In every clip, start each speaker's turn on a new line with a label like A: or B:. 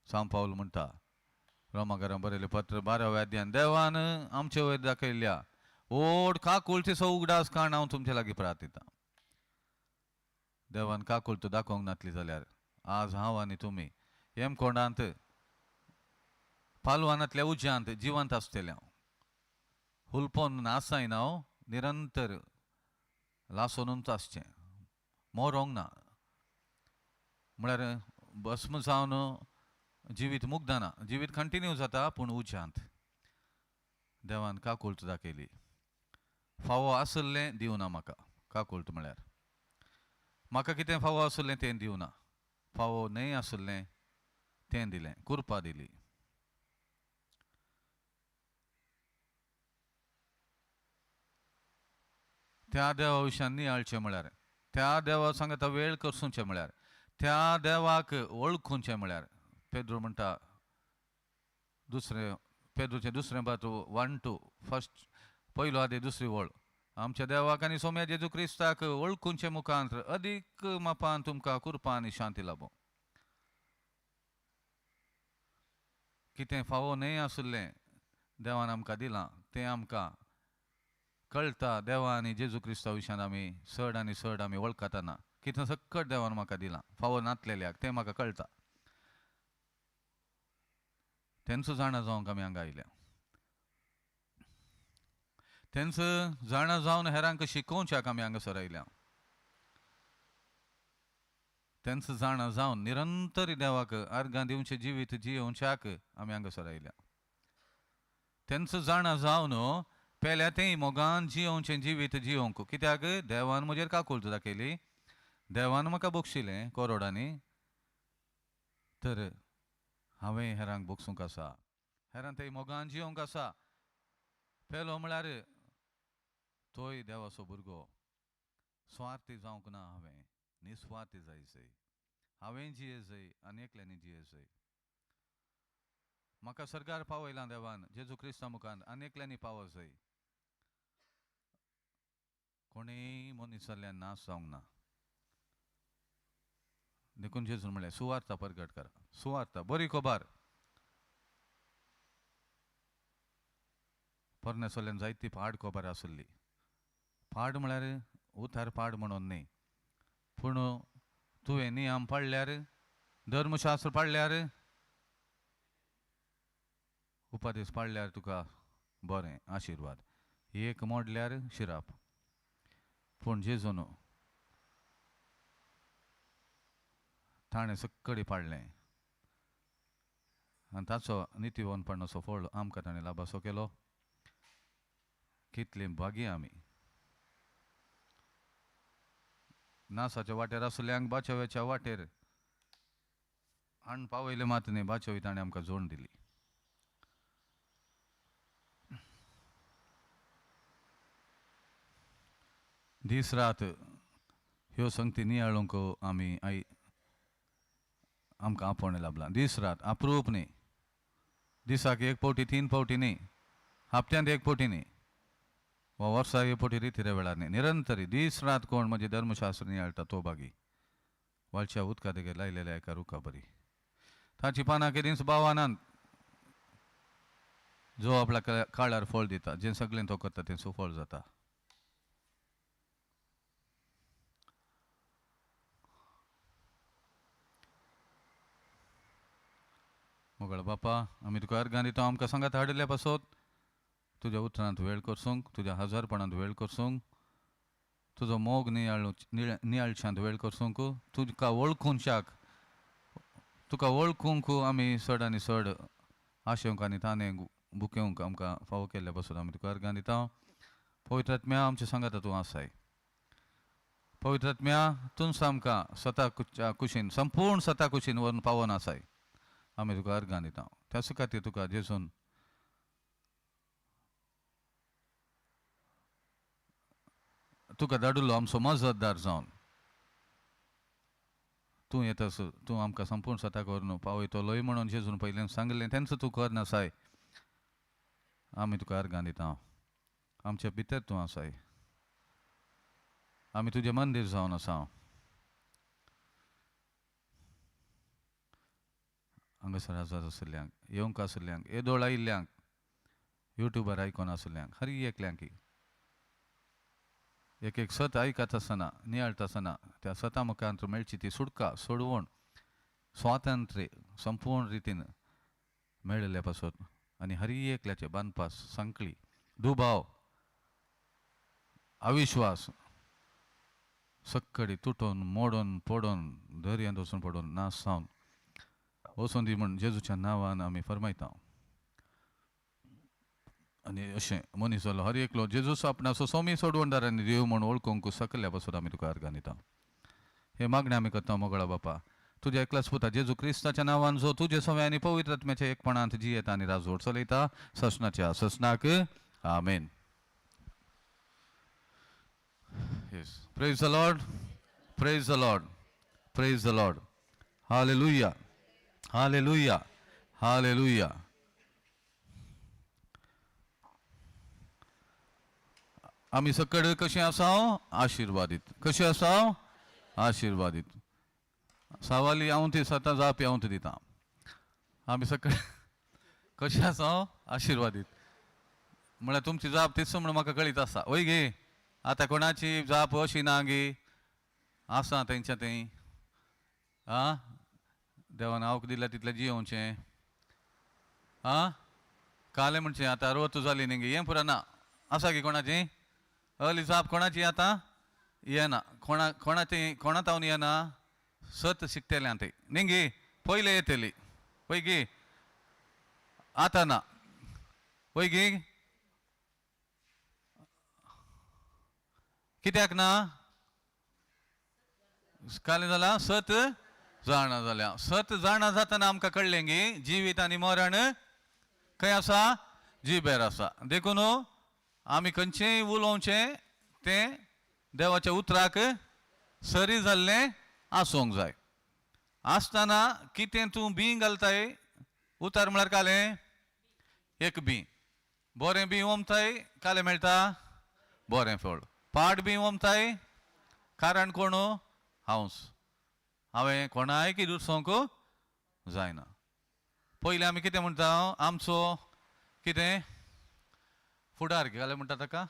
A: सांव पावल म्हणटा रोमाकारां बरयलें पत्र 12व्या अध्यायान, देवान आमचे वयर दाखयल्ल्या ओड काकुळतीचो उगडास काण हांव तुमचे लागीं प्रार्थितां. देवान काकुळत दाखोवंक नातली जाल्यार आज हांव आनी तुमी हेमकोंडांत पालवानांतल्या उज्यांत जिवंत आसतले. हांव हुलपोन नासायना, हांव निरंतर लासोनूच आसचें, मोरोंक ना, म्हळ्यार भस्म जावन जिवीत मुग्दना, जिवीत कंटिन्यू जाता पूण उज्यांत. देवान काकुळत दाखयली, फावो आसलें दिवना म्हाका. काकुळत म्हळ्यार म्हाका कितें फावो आसलें तें दिवना, फावो न्हय आसलें तें दिलें, कृपा दिली. त्या देवा विशयान नियाळचें म्हळ्यार, त्या देवा सांगता वेळ करसूचें म्हळ्यार, त्या देवाक वळखुचें म्हळ्यार, पेद्रू म्हणटा दुसरें, पेद्रूचें दुसरें पत्र 1-2 फर्स्ट पयलो आदी दुसरी वळ, आमच्या देवाक आनी सोम्या जेजू क्रिस्ताक वळखुचें मुखांत अदीक मापान तुमकां कृपा आनी शांती लाबो. कितें फावो न्हय आसलें देवान आमकां दिलां तें आमकां कळटा. देवा आनी जेजू क्रिस्ता विशयान आमी चड आनी चड आमी वळखतना कितें सक्कट देवान म्हाका दिलां फावो नातलेल्याक तें म्हाका कळटा. तेंचो जाणा जावंक आमी हांगा आयल्या, तेंचो जाणा जावन हेरांक शिकोवच्याक आमी हांगासर आयल्या. तेंचो जाणा जावन निरंतर देवाक अर्गां दिवचें जिवीत जियोवच्याक आमी हांगासर आयल्या. तेंचो जाणा जावन पेल्या तें मोगान जियोवचें जिवीत जियोवंक, कित्याक देवान म्हजेर काकुळट दाखयली, देवान म्हाका बक्षिलें करोडांनी, तर हांवें हेरांक बक्षूंक आसा, हेरांक तें मोगान जियोवंक आसा. पेलो म्हळ्यार तोय देवाचो भुरगो, स्वार्थी जावंक ना हांवें, निस्वार्थी जाय जय, हांवें जिये जय आनी एकल्यांनी जिये जय. म्हाका सरकार पावयलां देवान जेजू क्रिस्ता मुखार, आनी एकल्यांनी पावो जय. कोणेय मनीस जाल्ल्यान नाश जावंक ना. देखून जेजून म्हणलें सुवार्ता परगट करा, सुवार्ता बरी खबर. पोरण्या सोल्यान जायती पाड खबर आसली. पाड म्हळ्यार उतार पाड म्हणून न्ही, पूण तुवें नियम पाळल्यार, धर्मशास्त्र पाळल्यार, उपादेश पाळल्यार तुका बरें आशिर्वाद, एक मोडल्यार शिराप. पूण जेजून ताणें सक्कडी पाडलें आनी ताचो नितीवनपणाचो फळ आमकां ताणें लाभासो केलो. कितलीं भागी आमी. नासाच्या वाटेर आसल्यांक बाचोव्याच्या वाटेर हाण पावयले मात न्ही, बाचोवी ताणें आमकां जोड दिली. दीस रात ह्यो संगती नियाळूंक आमी आई आमकां आपोवणें लाबलां. दीस रात अप्रूप न्ही, दिसाक एक फावटी 3 फावटी न्ही, हप्त्यांत एक फावटी न्ही, वा वर्साक एक फावटी रितिरे वेळार न्ही, निरंतरी दीस रात कोण म्हजें धर्मशास्त्र नियाळटा तो बागी वाळच्या उदका देगेर लायलेल्या एका रुखा बरी, ताची पानां केदींच बावानात, जो आपल्या काळार फळ दिता, जें सगळें तो करता तें सुफळ जाता. मोगळ बापा, आमी तुका अर्गां दिता, आमकां सांगात हाडिल्ल्या पासत तुज्या उतरांत वेळ करसूंक, तुज्या हजारपणांत वेळ करसूंक, तुजो मोग नियाळशांत वेळ करसूंक, तुका वळखूंच्याक, तुका वळखूंक आमी चड आनी चड आशेवंक आनी ताणें बुकेवंक आमकां फावो केल्ल्या पासत आमी तुका अर्गां दिता. पवित्र आत्म्या आमच्या सांगाता तूं आसाय. पवित्र आत्म्या तूंच आमकां स्वता कुशीन, संपूर्ण स्वता कुशीन व्हरून पावोन आसाय. आमी तुका अर्गां दिता. त्याच खातीर तुका जेजून तुका धाडिल्लो आमचो मजतदार जावन तूं येतास, तूं आमकां संपूर्ण स्वताक व्हरून पावयतलोय म्हणून जेजून पयल्यान सांगलें, तेंचो तूं कर नासाय. आमी तुका अर्गां दिता. आमच्या भितर तूं आसाय, आमी तुजें मंदीर जावन आसा. हांगासर आसात आशिल्ल्यांक, येवंक आशिल्ल्यांक, येदोळ आयिल्ल्यांक, युट्यूबार आयकोन आशिल्ल्यांक, हर एकल्यांक एक एक सत आयकत आसतना, नियाळटा आसतना त्या सता मुखांत मेळची ती सुटका, सोडवण, स्वातंत्र्य संपूर्ण रितीन मेळिल्ल्या पासत आनी हर एकल्याचे बांदपास, सांकळी, दुबाव, अविश्वास सक्कडी तुटोन, मोडून, पडोन, दर्यांत वचून पडोन नाश जावन वचून दी म्हूण जेजूच्या नांवान आमी फरमायता. आनी अशें मनीस जालो हर एकलो जेजूस आपणाचो सोमी सोडवणदार आनी देव म्हूण वळखूंक सकल्या पासून आमी तुका अर्गां दिता. हे मागणें आमी करता मोगळा बापा, तुज्या एकल्याच पुता जेजू क्रिस्ताच्या नांवान, जो तुजे सवे आनी पवित्र आत्म्याच्या एकपणांत जियेता आनी राजवट चलयता ससनाच्या ससनाक. आमेन. Yes. Praise the Lord. Praise the Lord. Praise the Lord. Hallelujah. Hallelujah. Hallelujah. आमी सकड कशें आसा? आशिर्वादीत. कशें आसा? आशिर्वादीत. सवाली हांव ती सतां जाप हांव ती दिता. आमी सकड कशें आसा? आशिर्वादीत म्हळ्यार तुमची जाप तीच म्हूण म्हाका कळीत आसा. वय गे, आतां कोणाची जाप अशी ना गे, आसा तेंच्या थंय. आं, देवान आवक दिल्या तितलें जियोवचें. आं, कालें म्हणचें आतां अरवत जाली न्ही गे, हें पुरो ना. आसा गे कोणाची अली जाप? कोणाची आतां येना. कोणा कोणाची कोणा तावन येना? सत शिकतले ते न्ही गे, पयलें येतली पळय गे, आतां ना. पळय गे, कित्याक ना? कालें जालां, सत जाणा जाल्या. सत जाणा जातना आमकां कळ्ळें गी जिवीत आनी मरण खंय आसा? जिबेर आसा. देखून आमी खंयचेंय उलोवचें तें देवाच्या उतराक सरी जाल्लें आसूंक जाय. आसतना कितें तूं बीं घालताय, उतर म्हळ्यार कालें एक बीं, बरें बीं ओमताय, कालें मेळटा बरें फळ. पाड बीं ओमताय, कारण कोण? हांवस. हांवें कोणाय की दुसोंक जायना. पयलीं आमी कितें म्हणटा, आमचो कितें फुडार घालें म्हणटा ताका,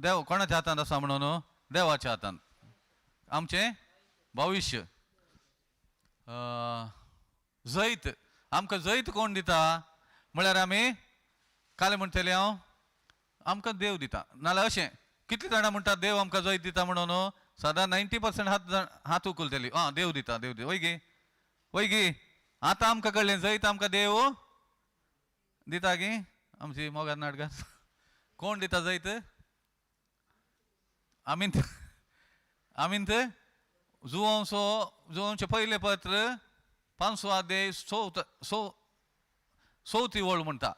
A: देव कोणाच्या हातांत आसा म्हणून? देवाच्या हातांत आमचें भविश्य. जैत आमकां जैत कोण दिता म्हळ्यार आमी कालें म्हणटलें हांव, आमकां देव दिता. नाल्यार अशें कितलीं जाणां म्हणटा देव आमकां जैत दिता म्हणून? सदां 90% हात उखलतली, आं देव दिता, देव दिता. वय गे, वय गे. आतां आमकां कळ्ळें जैत आमकां देव दिता गे. आमची मोगार नाटकां कोण दिता जैत? आमीन आमीन. जुवांचो जुवांचें पयलें पत्र 5 अध्याय चवथी वळ म्हणटा,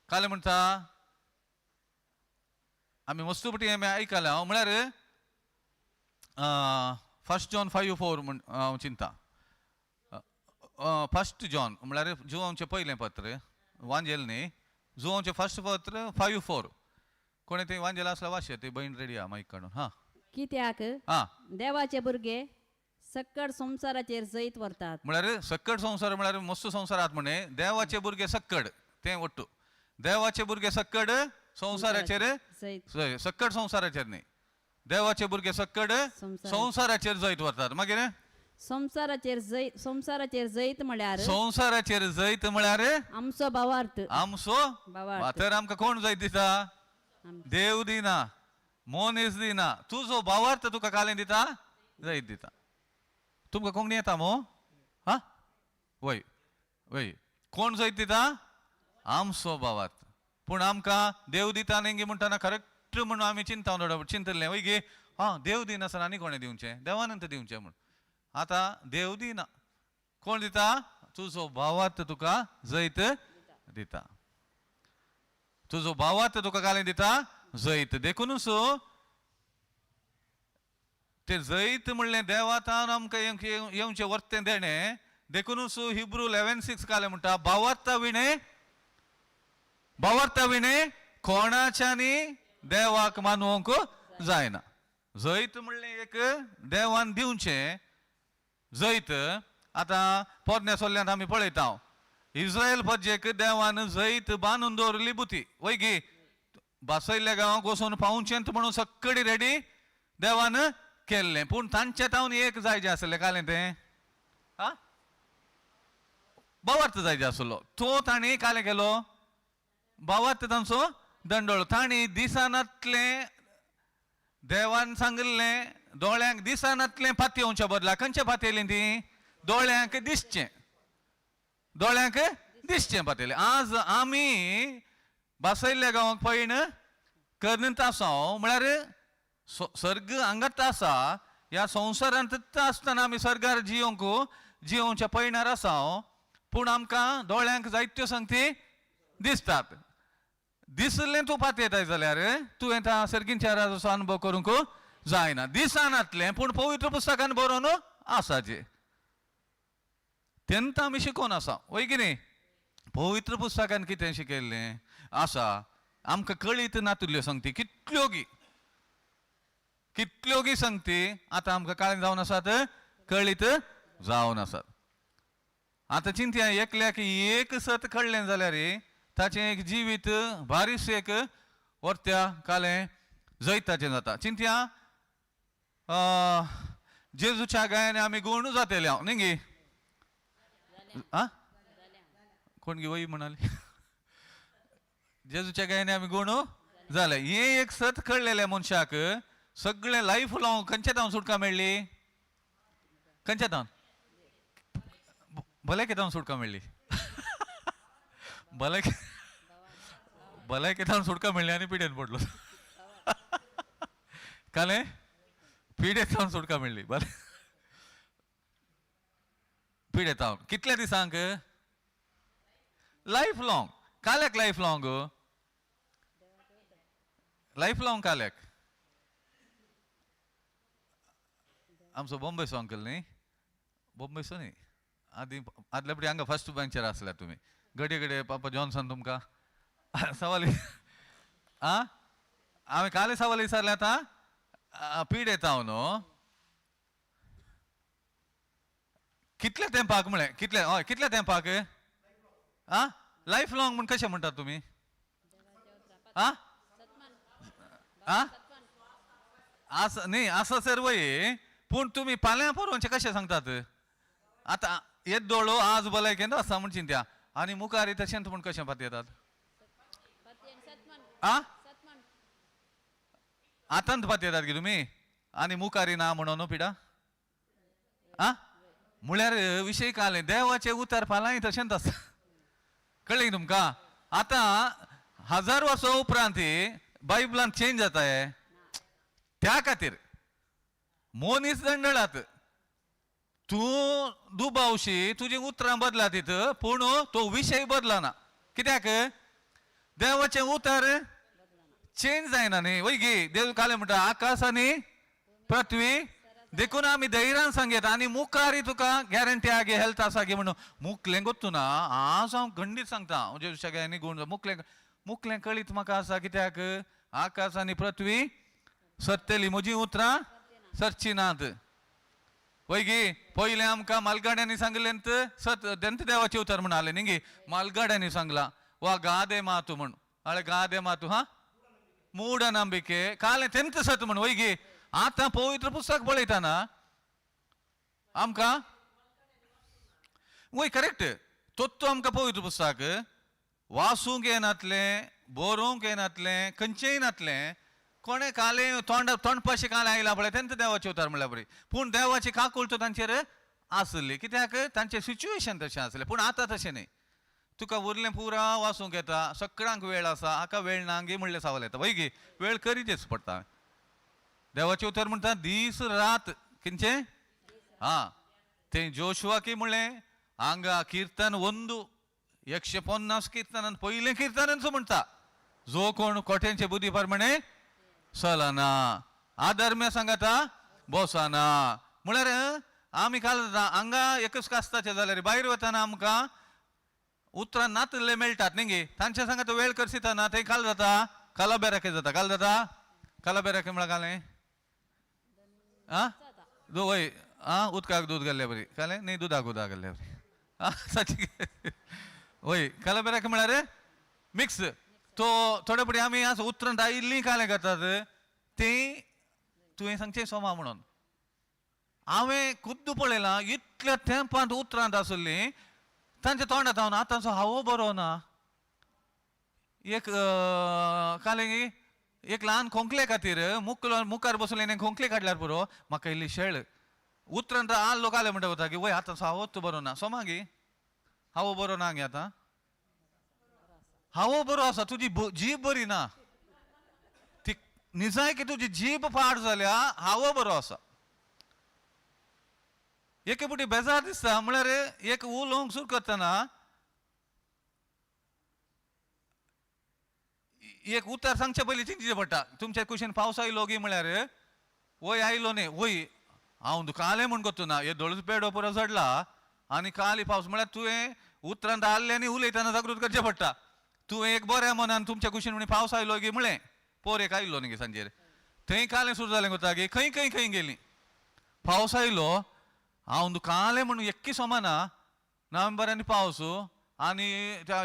A: कालें म्हणटा, आमी मस्तुपटी आमी आयकलें हांव म्हळ्यार 1 जॉन 5:4 म्हण हांव चिंता. 1 जॉन म्हळ्यार जुवांचें पयलें पत्र, वांजेल न्ही, जुवांचें 1 पत्र 5:4. कोणी थंय वांजेल आसल्यार वाचया, ती भयण रेडी आहा मायक काडून. हां,
B: कित्याक
A: हां,
B: देवाचे भुरगे सक्कड संवसाराचेर जैत व्हरतात.
A: म्हळ्यार सक्कड संवसार म्हळ्यार मस्त संवसार आहात म्हणे देवाचे भुरगे सक्कड, तें ಒಟ್ಟು देवाचे भुरगे सक्कड संवसाराचेर
B: जैत,
A: सक्कड संवसाराचेर न्ही, देवाचे भुरगे सक्कड संवसाराचेर जैत व्हरतात. मागीर
B: संवसाराचेर जैत, संवसाराचेर जैत म्हळ्यार,
A: संवसाराचेर जैत म्हळ्यार
B: आमचो भावार्थ,
A: आमचो
B: भावार्थ.
A: तर आमकां कोण जैत दिता? देव दिना, मनीस दिना, तुजो भावार्थ तुका कालें दिता, जैत दिता. तुमकां कोंकणी येता मो? हा, वय वय. कोण जैत दिता? आमचो भावार्थ. पूण आमकां देव दिता न्ही म्हणटना करेक्ट म्हणून आमी चिंता चिंतलें वय गे, आं देव दिनासतना आनी कोणें दिवचें, देवानंत दिवचें म्हूण. आतां देव दिना, कोण दिता? तुजो भावार्थ तुका जैत दिता. तुजो भावार्थ तुका कालें दिता? जैत. देखुनूच ते जैत म्हणलें देवातान आमकां येवचें वर्तें देणें. देखुनूच हिब्रू 11:6 कालें म्हणटा, भावार्था विणें, भावार्था विणें कोणाच्यानी देवाक मानवंक जायना. जैत म्हणलें एक देवान दिवचें जैत. आतां पोरण्या सोल्ल्यांत आमी पळयता इस्रायल प्रजेक देवान जैत बांदून दवरिल्ली बुती वय गी, बासयल्ल्या गांवाक वचून पावचेंत म्हणून सक्कडी रेडी देवान केल्लें. पूण तांचे तावन एक जाय जें आसलें कालें तें आ भावार्थ जाय जे आसलो तो तांणी कालें केलो भावार्थ तांचो दंडोळो. तांणी दिसनातलें देवान सांगिल्लें दोळ्यांक दिसनातलें पातयेवच्या बदला खंयचें पातयेलीं ती दोळ्यांक दिसचें, दोळ्यांक दिसचें पातयेलें. आज आमी बासयल्ल्या गांवाक पयण करनत आसा म्हळ्यार सर्ग हांगाच आसा, ह्या संवसारांत आसतना आमी सर्गार जियोंक जियोवच्या पयणार आसा, पूण आमकां दोळ्यांक जायत्यो संगती दिसतात. दिसलें तूं पातयेताय जाल्यार तुवें त्या सर्गींच्या राजाचो अनुभव करूंक जायना. दिसनातलें पूण पवित्र पुस्तकान बरोवन आसाचें तेन्ना आमी शिकोवन आसा वय की न्ही. पवित्र पुस्तकान कितें शिकयल्लें आसा आमकां कळीत नातुल्ल्यो संगती कितल्यो गी, कितल्यो गी संगती आतां आमकां काळें जावन आसात, कळीत जावन आसात. आतां चिंतया एकल्याक एक सत कळ्ळें जाल्यार ताचें एक जिवीत बारीस एक वर्त्या कालें जैताचें जाता. चिंतया जेजूच्या गायानी आमी गुण जातेले हांव न्ही गी, आ कोण गी वय म्हणाली जेजूच्या गायानी आमी गुण जाले. हें एक सत कळ्ळेलें मनशाक सगळें लायफ लाँग खंयच्या तावन सुटका मेळ्ळी, खंयच्या तावन भलायके तावन सुटका मेळ्ळी, भलायके भलायके तावन सुटका मेळ्ळी आनी पिडेन पडलो कालें पिडेत तावन सुटका मेळ्ळी बरें पिडेत तावन कितल्या दिसांक लायफ लाँग काल्याक लायफ लाँग लायफ लाँग काल्याक आमचो बॉम्बेचो अंकल न्ही, बॉम्बेचो न्ही आदी आदल्या पटी हांगा फर्स्ट बेंचर आसल्या तुमी घडये घडये पापा जॉन्सन तुमकां सवाल आ हांवें काले सवाल विचारलें आतां पिडेत हांव न्हू कितल्या तेंपाक म्हळें कितले हय कितल्या तेंपाक आ लायफ लाँग म्हूण कशें म्हणटात तुमी आ आ आसा न्ही आसा सर वय पूण तुमी फाल्यां परोवचें कशें सांगतात. आतां येद्दोळो आज भलायकेंत आसा म्हूण चिंत्या आनी मुखार तशेंच म्हूण कशें पातयेतात आ आतांत पातयेतात गी तुमी आनी मुखार ना म्हणून न्हू पिडा आ म्हळ्यार विशय कालें देवाचें उतर फाल्यां तशेंच आसा कळ्ळें तुमकां. आतां 1000 वर्सां उपरांत बायबलान चेंज जाता हे त्या खातीर मनीस दंडळात तूं दुबावशी तुजी उतरां बदला तित पूण तो विशय बदलना कित्याक देवाचें उतर चेंज जायना न्ही वय गी. देव कालें म्हणटा आकाश आनी पृथ्वी देखून आमी धैर्यान सांगयता आनी मुखार तुका गॅरंटी आगे हेल्थ आसा गे म्हणून मुकलें गोत्तू ना. आज हांव खंडीत सांगता म्हणजे सगळ्यांनी गुण मुकलें मुकलें कळीत म्हाका आसा कित्याक आकाश आनी पृथ्वी सरतली म्हजी उतरां सरची नात वय गी. पयलें आमकां मालगाड्यांनी सांगलें सत देंत देवाचें उतर म्हण आलें न्ही गी मालगाड्यांनी सांगलां वा गादे मातू म्हण अळे गादे मातू हा मूढनंबिके कालें तेंत सत म्हण वय गी. आतां पवित्र पुस्तक पळयतना आमकां वय करेक्ट तोत्तो आमकां पवित्र पुस्तक वासूंक येनातलें बरोवंक येनातलें खंयचेंय नातलें कोणें कालें तोंड तोंडपाशें कालें आयलां पळय तेंच देवाचें उतर म्हणल्यार बरी पूण देवाची काकूळ तो तांचेर आसली कित्याक तांचें सिच्युएशन तशें आसलें. पूण आतां तशें न्ही तुका उरलें पुरा वासूंक येता सगळ्यांक वेळ आसा हाका वेळ ना गी म्हणलें सवाल येता वय गी वेळ करीचेच पडटा. देवाचें उतर म्हणटा दीस रात किंचें हा तें जोशुआ की म्हणलें हांगा किर्तन 1 150 किर्तनान पयलें किर्तनांचो म्हणटा जो कोण कोट्यांचे बुद्धी प्रमाणे चलना आधर्म्या सांगाता बसना म्हळ्यार आमी काल हांगा एकच कास्ताचें जाल्यार भायर वतना आमकां उतरां नातल्ले मेळटात न्ही गे तांच्या सांगात वेळ करसितना थंय काल जाता कालाबेराके जाता काल जाता कालाबेराके म्हळ्यार कालें आं वय आं उदकाक दूद घाल्ले बरी कालें न्ही, दुदाक उदक घाल्ले बरी. आं साची वय कालाबेराक म्हळ्यार मिक्स. तो थोडे फावटी आमी आस उतरांत आयिल्लीं कालें करतात तीं तुवें सांगचें सोमा म्हणून. हांवें खुद्द पळयलां इतल्या तेंपांत उतरांत आसली तांच्या तोंडांत हांव आतांचो हावो बरो ना. एक कालें एक ल्हान खोंकले खातीर मुखलो मुखार बसले खोंकले काडल्यार पुरो म्हाका इल्ली शेळ उतरांत आल्लो कालें म्हणटा वता की वय आतांचो हावोच बरो ना. सोमा गे हावो बरो ना गे आतां, हावो बरो आसा, तुजी जीब बरी ना, ती निजाय की तुजी जीब पाड जाल्या, हावो बरो आसा. एके फावटी बेजार दिसता म्हळ्यार एक उलोवंक सुरू करतना एक उतर सांगचे पयलीं चिंतचें पडटा. तुमच्या कुशीन पावस आयलो गी म्हळ्यार वय आयलो न्ही, वय हांव कालें म्हूण करतो ना, हे दोळस पेडो पुरो चडला आनी काली पावस म्हळ्यार तुवें उतरांत आल्लें आनी उलयतना जागृत करचें पडटा. तुवें एक बऱ्या मनान तुमच्या कुशीन म्हणी पावस आयलो गी म्हळें, पोर एक आयलो न्ही सांजेर, थंय कालें सुरू जालें कोता गी खंय खंय खंय गेलीं, पावस आयलो हांव कालें म्हणून एक्की सोमाना नोव्हेंबर आनी पावस आनी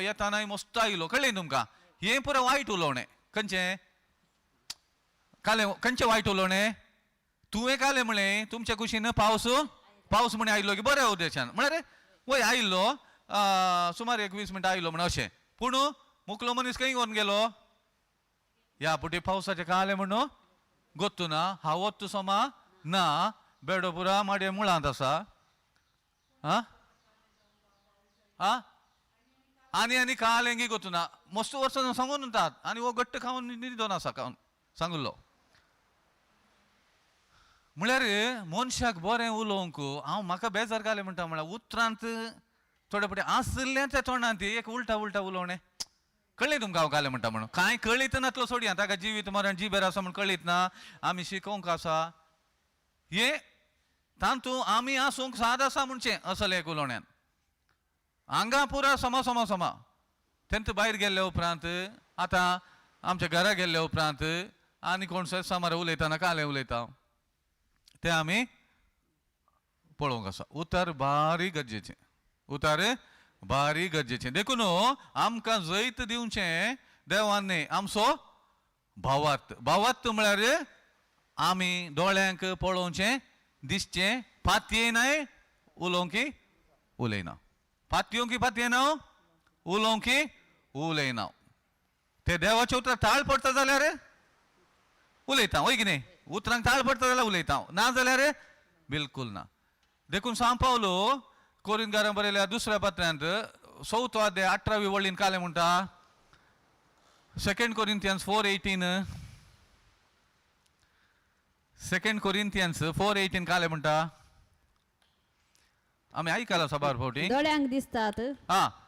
A: येतानाय मस्त आयलो. कळ्ळें तुमकां? हें पुरो वायट उलोवणें. खंयचें कालें? खंयचें वायट उलोवणें? तुवें कालें म्हळें तुमच्या कुशीन पावस पावस म्हण आयलो की बऱ्या उद्देशान म्हळ्यार वय आयिल्लो सुमार एक 20 मिनटां आयलो म्हण अशें, पूण मुकलो मनीस खंय घेवन गेलो ह्या पुटी पावसाचें कालें म्हणून गोत्तू ना, हावोत सोमा ना, बेडो पुरा माडये मुळांत आसा. आं आं आनी आनी कालेंगी गोत्तू ना, मस्त वर्सां सांगून तात आनी हो घट्ट खावन न्हिदोन आसा खावन सांगलो. म्हळ्यार मनशाक बरें उलोवंक हांव म्हाका बेजार घालें म्हणटा, म्हळ्यार उतरांत थोडे फावटी आशिल्लें त्या तोंडांत एक उलटा उलटा उलोवणें. कळ्ळें तुमकां हांव घालें म्हणटा म्हणून? कांय कळीत नातलो सोडया, ताका जिवीत मरण जिबेर आसा म्हूण कळीत ना, आमी शिकोवंक आसा हे तातूंत आमी आसूंक साद आसा म्हणचें असलें एक उलोवण्यान. हांगा पुरा समा समा समा तेंत भायर गेल्ले उपरांत आतां आमच्या घरा गेल्ले उपरांत आनी कोण समार उलयतना कालें उलयता तें आमी पळोवंक आसा. उतर भारी गरजेचें, उतर भारी गरजेचें. देखून आमकां जैत दिवचें देवान न्ही, आमचो भावार्थ. भावार्थ म्हळ्यार आमी दोळ्यांक पळोवचें दिसचें, पातयेनाय उलोवंक उलयना, पातयोंक पातयेना उलोवंक उलयना. ते देवाच्या उतराक ताळ पडटा जाल्यार उलयता, वय की न्ही? उतरांक ताळ पडटा जाल्यार उलयता, ना जाल्यार बिलकुल ना. देखून सांव पावलो कोरिंतकारां बरयल्या दुसऱ्या पत्रांत 4थो अध्याय 18वी वळीन कालें म्हणटा, 2 Corinthians 4:18, 2 Corinthians 4:18 कालें म्हणटा. आमी आयकला सबार फावटी.
B: दोळ्यांक दिसतात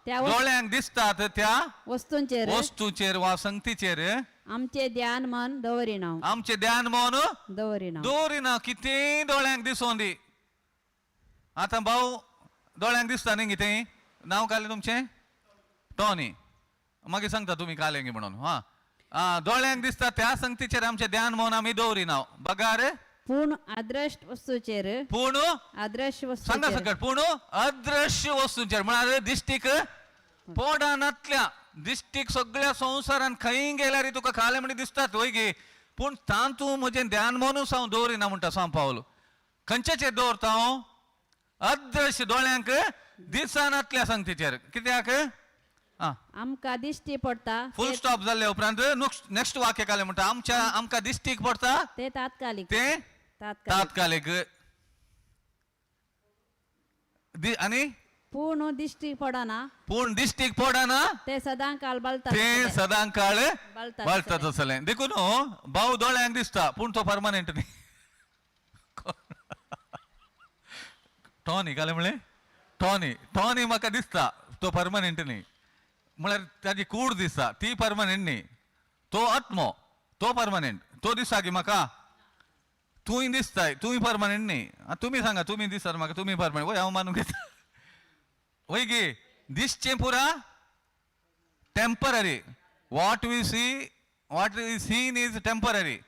A: दोळ्यांक दिसतात त्या
B: वस्तूंचेर,
A: वस्तूचेर वा संगतीचेर
B: आमचे ध्यान मन दवरिना,
A: आमचे ध्यान मन
B: दवरिना,
A: दवरिना. कितेंय दोळ्यांक दिसोन दी. आतां भाऊ दोळ्यांक दिसता न्ही कितें? नांव कालें तुमचें? टॉनी. मागीर सांगता तुमी कालें म्हणून. हां, दोळ्यांक दिसता त्या संगतीचेर आमचें ध्यान मन आमी दवरिना. बगार
B: पूण अदृश्ट वस्तूचेर,
A: पूण
B: अदृश्य
A: सांगा
B: वस्तूचेर,
A: सकट, पूण अदृश्य वस्तूंचेर म्हळ्यार दिश्टीक पोडानातल्या दिश्टीक सगळ्या संवसारान खंय गेल्यार तुका खालें म्हण दिसतात वय गे, पूण तातूंत म्हजें ध्यान मनूच हांव दवरिना म्हणटा सांव पावलो. खंयचेचेर दवरता हांव? अदृश्य दोळ्यांक दिसनातल्या संगतीचेर. कित्याक?
B: आमकां दिश्टी पडटा
A: फुल स्टॉप जाल्ले उपरांत नेक्स्ट वाक्य कालें म्हणटा, आमच्या आमकां दिश्टीक पडटा
B: ते तात्कालिक,
A: ते
B: तात्कालिक,
A: तात्कालिक आनी
B: पूण दिश्टी पडना,
A: पूण दिश्टीक पडना
B: ते सदां काळ बळतात,
A: ते सदां काळ
B: बळतात
A: बळतात असलें. देखून भाऊ दोळ्यांक दिसता पूण तो परमनंट न्ही. टॉनी कालें म्हणलें, टॉनी, टॉनी म्हाका दिसता तो परमनंट न्ही, म्हळ्यार ताजी कूड दिसता ती परमनंट न्ही, तो आत्मो तो परमनंट, तो दिसता की म्हाका. तूंय दिसताय, तूंय परमनंट न्ही. तुमी सांगा, तुमी दिसतात म्हाका, तुमी परमनंट, वय हांव मानूंक घेता वय गे. दिसचें पुरा temporary. What we see, what we seen is temporary.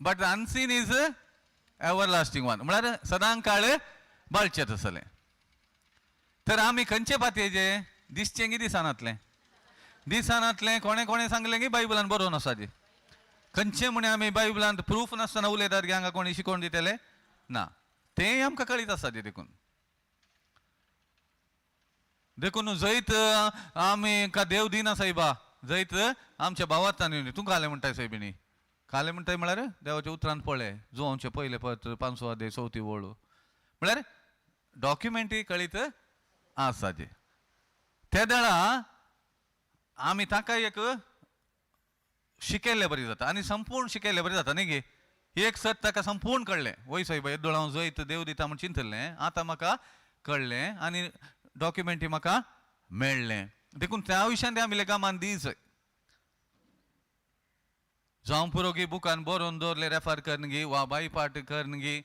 A: But the unseen is everlasting one, म्हळ्यार सदां काळ बाळचें तसलें. तर आमी खंयचे पातयेचे दिसचें की दिसनातलें? दिसनातलें. कोणें कोणें सांगलें की बायबलान बरोवन आसा जी. खंयचें म्हणे आमी बायबलांत प्रूफ नासतना उलयतात की हांगा कोणी शिकोवन दितले ना, तें आमकां कळीत आसा जी. देखून देखून जैत आमी का देव दिना सायबा, जैत आमच्या भावार्थान. तूं कालें म्हणटाय सायबिणी, कालें म्हणटाय म्हळ्यार देवाच्या उतरान पळय जुवांचें पयलें पत्र 5 अध्याय 4 वळ, म्हळ्यार डॉक्युमेंटरी कळीत आसा जी. ते वेळा आमी ताका एक शिकयल्ले बरी जाता आनी संपूर्ण शिकयल्ले बरी जाता न्ही गे. एक सत ताका संपूर्ण कळ्ळें, वय सायबा येदोळ हांव जैत देव दिता म्हूण चिंतलें, आतां म्हाका कळ्ळें आनी डॉक्युमेंटी म्हाका मेळ्ळें. देखून त्या विशयान ते आमी लेकामान दीस जावं पुरो गी बुकान बरोवन दवरले रेफर करन गी वा बाय पार्ट करन गी,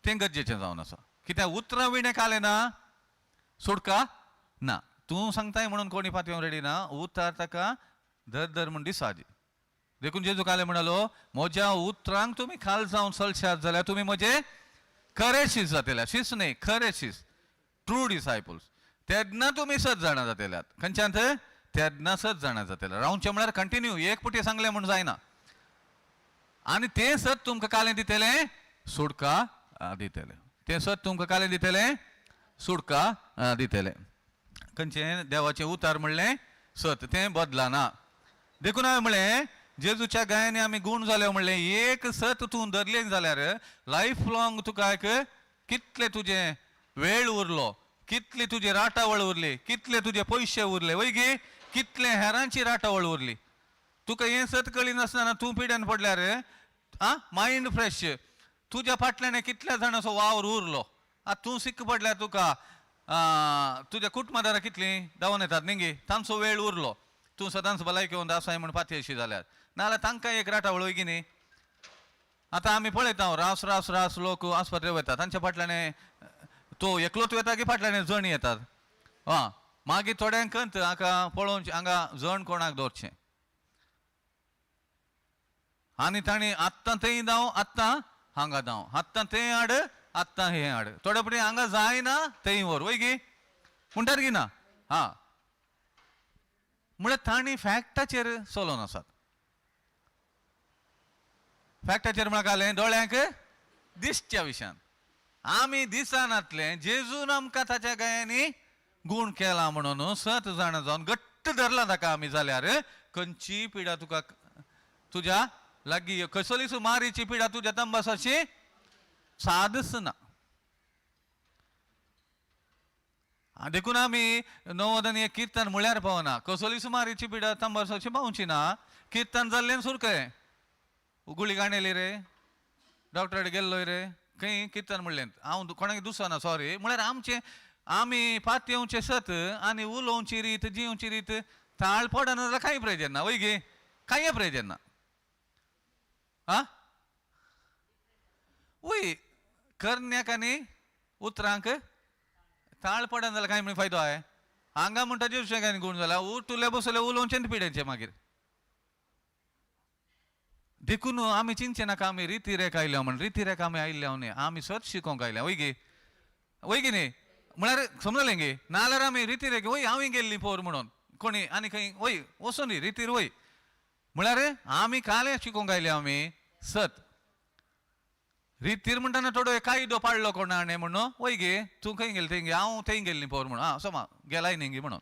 A: तें गरजेचें जावन आसा. कित्याक उतरां विणें कालें ना सोडका ना, तूं सांगताय म्हणून कोणी पातयेवंक रेडी ना, उतार ताका धर धर म्हूण दिसा जी. देखून जेजू कालें म्हणालो, म्हज्या उतरांक तुमी खाल जावन चलशात जाल्यार तुमी म्हजे खरे शीस जातले. शीस न्ही, खरे शीस, ट्रू डिसायपल्स. तेन्ना तुमी सत जाणा जातल्यात. खंयच्यान? तेन्ना सत जाणा जातले. रावचें म्हळ्यार कंटिन्यू एक पुटी सांगलें म्हूण जायना. आनी तें सत तुमकां कालें दितलें, सुडका दितलें. तें सत तुमकां कालें दितलें, सुडका दितलें. खंयचें? देवाचें उतार म्हणलें सत, तें बदलना. देखून हांवें म्हणलें जेजूच्या गायांनी आमी गूण जाले म्हणलें, एक सत तूं धरलें जाल्यार लायफ लॉंग तुका एक कितले तुजें वेळ उरलो, कितली तुजी राटावळ उरली, कितले तुजे पयशे उरले, वय गे, कितले हेरांची राटावळ उरली. तुका हें सत कळी नासतना तूं पिड्यान पडल्यार आं मायंड फ्रेश, तुज्या फाटल्यान कितल्या जाणांचो वावर उरलो. आतां तूं सिक्क पडल्यार तुका तुज्या कुटुंबादारां कितलीं धांवन येतात न्ही गे, तांचो वेळ उरलो. तूं सदांच भलायकी घेवन आसाय म्हूण पातयेशी जाल्यार, नाजाल्यार तांकां एक राटावळ वय की न्ही. आतां आमी पळयता रास रास रास लोक आस्पत्रे वयता, तांच्या फाटल्यान तो एकलोच वता की फाटल्यान जण येतात. आं मागीर थोड्यांक कंत हांगा पळोवचें, हांगा जण कोणाक दवरचें, आनी तांणी आत्तां थंय धांव, आत्तां हांगा धांव, आत्तां थंय हाड, आत्तां हें हाड, थोडे फावटी हांगा जायना थंय व्हर, वय गी म्हणटात की ना. हां म्हळ्यार तांणी फॅक्टाचेर चलोवन आसात. फॅक्टाचेर म्हळ्यार कालें दोळ्यांक दिसच्या विशयान आमी दिसनातलें, जेजून आमकां ताच्या गायांनी गूण केला म्हणून सत जाणा जावन घट्ट धरला ताका आमी जाल्यार खंयची पिडा तुका तुज्या लागीं कसलीच मारीची पिडा तुज्या तंबासाची सादच ना. देखून आमी 90 एक किर्तन म्हळ्यार पावना, कसलीच मारीची पिडा तंबासाची पावची ना. किर्तन जाल्लें सुरकय गुळी गाणेली रे, डॉक्टराक गेल्लोय रे, खंय किर्तन म्हणलें हांव कोणाक दुसना सॉरी. म्हळ्यार आमचें आमी पातयेवचें सत आनी उलोवची रीत जिवची रीत ताळ पडना जाल्यार कांय प्रयोजन ना, वय गे, कांय प्रयोजन ना. आं वय करण्याक आनी उतरांक ताळ पडना जाल्यार कांय म्हण फायदो आहे. हांगा म्हणटा जेजूचें कांय गूण जाला, उठुले बसले उलोवचें पिड्यांचें मागीर. देखून आमी चिंतचें नाका आमी रिती रेख आयल्या म्हण, रिती रेख आमी आयिल्ल्या न्ही, आमी सत शिकोवंक आयल्या, वय गे, वय गे न्ही. म्हळ्यार समजलें गे, नाजाल्यार आमी रिती रेख वय हांवें गेल्ली पोर म्हणून कोणी आनी खंय वय वचून न्ही रितीर वय, म्हळ्यार आमी कालें शिकोवंक आयल्या आमी सत. रितीर म्हणटाना थोडो कायदो पाडलो कोणा हाणें म्हणून, वय गे तूं खंय गेली थंय गे, हांव थंय गेल्ली पोर म्हणून, आं सोमा गेलाय न्ही गे म्हणून.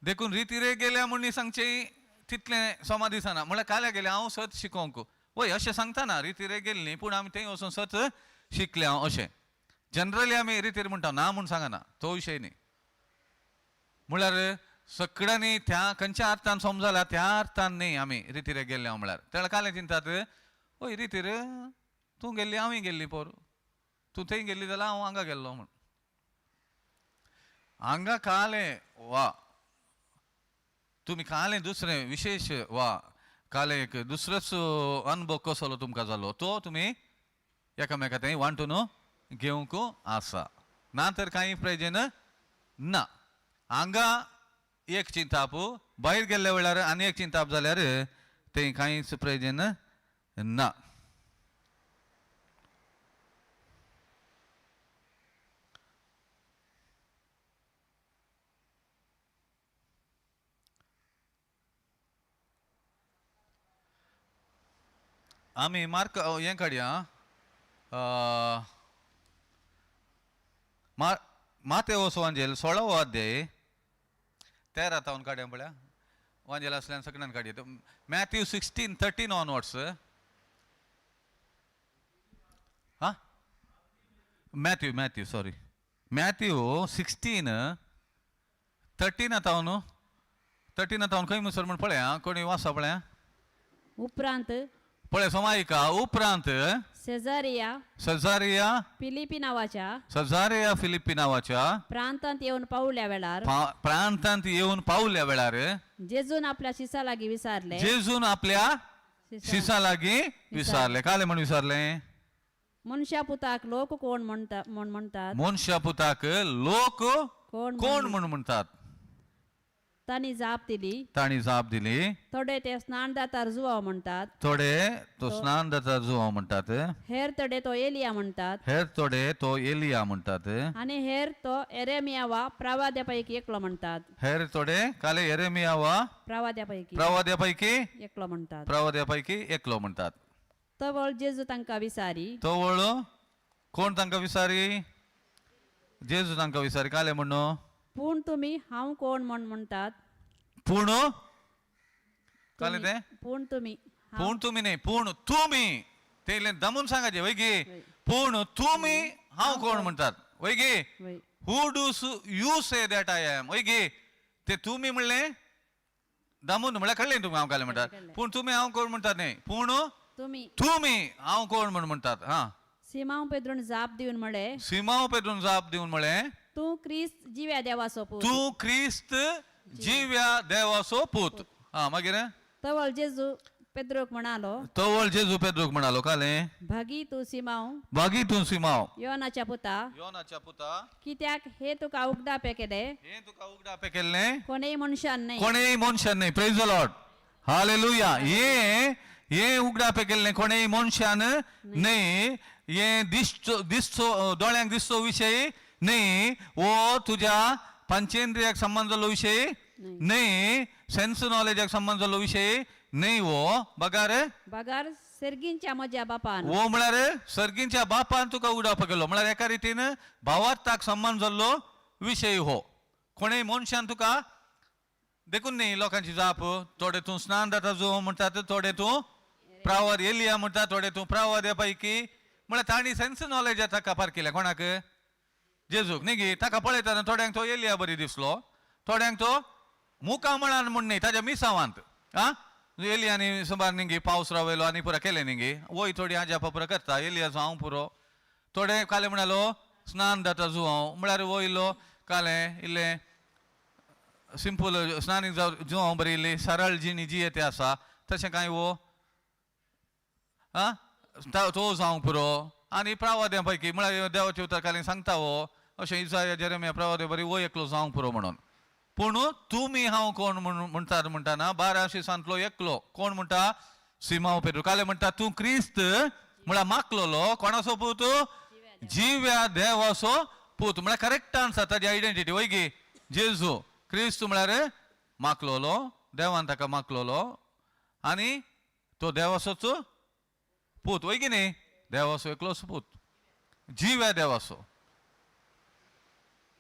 A: देखून रितीरे गेल्या म्हूण सांगचें तितलें सोमा दिसना, म्हळ्यार काल्या गेलें हांव सत शिकोवंक वय अशें सांगतना रितीरे गेल्ली न्ही, पूण आमी थंय वचून सत शिकले हांव अशें. जनरली आमी रितीर म्हणटा ना म्हूण सांगना, तो विशय न्ही. म्हळ्यार सगळ्यांनी त्या खंयच्या अर्थान समजला त्या अर्थान न्ही आमी रितीरे गेल्ले हांव. म्हळ्यार तेणें कालें चिंतात वय रितीर तूं गेल्ली हांवूय गेल्ली पोर, तूं थंय गेल्ली जाल्यार हांव हांगा गेल्लो म्हूण. हांगा कालें वा तुमी कालें दुसरें विशेश वा कालें एक दुसरोच अनुभव कसलो तुमकां जालो तो तुमी एकामेका थंय वांटून घेवंक आसा, ना तर कांय प्रयोजन ना. हांगा एक चिंताप, भायर गेल्ल्या वेळार आनी एक चिंताप जाल्यार थंय कांयच प्रयोजन ना. आमी मार्क हें काडया, मातेवस वांजेल 16वो अध्याय 13 तावन काडया पळया. वांजेल आसल्यान सगळ्यान काडया. Matthew 16:13 onwards. हा, मॅथ्यू मॅथ्यू सॉरी, मॅथ्यू 16:13 तावन, 13 तावन खंय मुसर म्हण पळया. कोणी वाचा पळया.
B: उपरांत
A: पळय समायिका. उपरांत
B: सेजारिया
A: सजारिया
B: फिलिपी नांवाच्या
A: सजारिया फिलिपी नांवाच्या
B: प्रांतांत येवन पावल्या वेळार
A: प्रांतांत येवन पावल्या वेळार
B: जेजून आपल्या शिसा लागीं विचारले.
A: जेजून आपल्या शिसा लागीं विचारले. काले म्हण विचारले?
B: मनशा पुताक लोक कोण म्हणटा म्हण म्हणटात?
A: मनशा पुताक लोक
B: कोण
A: कोण म्हण म्हणटात?
B: तांणी जाप दिली.
A: तांणी जाप दिली.
B: थोडे ते स्नानदातार जुवाव म्हणटात.
A: थोडे तो स्नान दाता जुवाव म्हणटात.
B: हेर थोडे तो एलिया म्हणटात.
A: हेर थोडे तो एलिया म्हणटात.
B: आनी हेर तो एरेमिया वा प्रवाद्या पैकी एकलो म्हणटात.
A: हेर थोडे काले एरेमिया वा
B: प्रवाद्या पैकी
A: प्रवाद्या पैकी
B: एकलो म्हणटात.
A: प्रवाद्या पैकी एकलो म्हणटात.
B: तवळ जेजू तांकां विचारी.
A: तवळ कोण तांकां विचारी? जेजू तांकां विचारी. काले म्हणू
B: पूण तुमी हांव कोण म्हण म्हणटात?
A: पूण काले ते
B: पूण तुमी
A: पूण तुमी न्ही, पूण तुमी ते इल्लें दमून सांगाचे वय गी. पूण तुमी हांव कोण म्हणटात वय गी?
B: वय.
A: Who do you say that I am वय गी? ते तुमी म्हणलें दमून म्हणल्यार कळ्ळें तुमी हांव काले म्हणटात. पूण तुमी हांव कोण म्हणटात न्ही, पूण
B: तुमी
A: तुमी हांव कोण म्हण म्हणटात. हा,
B: सिमांव पेद्रून जाप दिवन म्हळें.
A: सिमांव पेद्रून जाप दिवन म्हळें,
B: तूं क्रिस्त जिव्या देवाचो पूत.
A: तूं क्रिस्त जिव्या देवाचो पूत. हा, मागीर
B: तवळ जेजू पेद्रूक म्हणालो.
A: तवळ जेजू पेद्रूक म्हणालो काले,
B: भागी तूं सिमांव
A: बागी तूं सिमांव
B: योनाच्या पुता,
A: योनाच्या पुता,
B: कित्याक हे तुका उगडापे केले
A: हें तुका उगडापे केल्लें
B: कोणेय मनशान न्हय.
A: कोणेय मनशान न्ही. प्रेज the Lord, hallelujah. हे हे उगडापे केल्लें कोणेय मनशान न्ही. हे दिसचो दिसचो दोळ्यांक दिसचो विशय न्ही, वो तुज्या पंचेंद्रियाक संबंद जाल्लो विशय न्ही, सेन्स नॉलेजाक संबंद जाल्लो विशय न्ही. वो बगार
B: बगार सर्गींच्या म्हज्या बापान.
A: वो म्हळ्यार सर्गींच्या बापान तुका उगडापा केलो. म्हळ्यार एका रितीन भावार्थाक संबंद जाल्लो विशय हो. कोणेय मनशान तुका देखून न्ही लोकांची जाप, थोडे तूं स्नान जाता जो म्हणटात, थोडे तूं प्रावार एलिया म्हणटा, थोडे तूं प्रावार पैकी. म्हळ्यार तांणी सेन्स नॉलेज ताका पारकिलें. कोणाक? जेजूक न्ही गी. ताका पळयतना थोड्यांक तो एलिया बरी दिसलो, थोड्यांक तो मुखामळान म्हूण न्ही ताज्या मिसावांत. आं, एलियानी सुमार न्ही गी पावस रावयलो आनी पुरो केलें न्ही गी. वय थोडी आजापा पुरो करता एलियाचो हांव पुरो. थोडे काले म्हणालो स्नान जाता जू हांव, म्हळ्यार वयलो काले इल्लें सिंपल स्नान जावं जू हांव बरी इल्ली सरळ जिणी जी येते आसा तशें कांय वो आं तो जावंक पुरो. आनी प्रावाद्या पैकी म्हळ्यार देवाचे उतर काले सांगता वो अशें इजाया जेरेमिया प्रावाद्या बरी वो एकलो जावंक पुरो म्हणून. पूण तुमी हांव कोण म्हण म्हणटात म्हणटाना 12 शिसांतलो एकलो कोण म्हणटा? सिमांव पेद्रू. काले म्हणटा तूं क्रिस्त म्हळ्यार माकलोलो कोणाचो पूत? जिव्या देवाचो पूत. म्हळ्यार करेक्ट आन्सर ताजी आयडेंटिटी वय गी. जेजू क्रिस्त म्हळ्यार माकलोलो, देवान ताका माकलोलो आनी तो देवाचोच पूत वय गी न्ही. देवाचो एकलोच पूत, जिव्या देवाचो,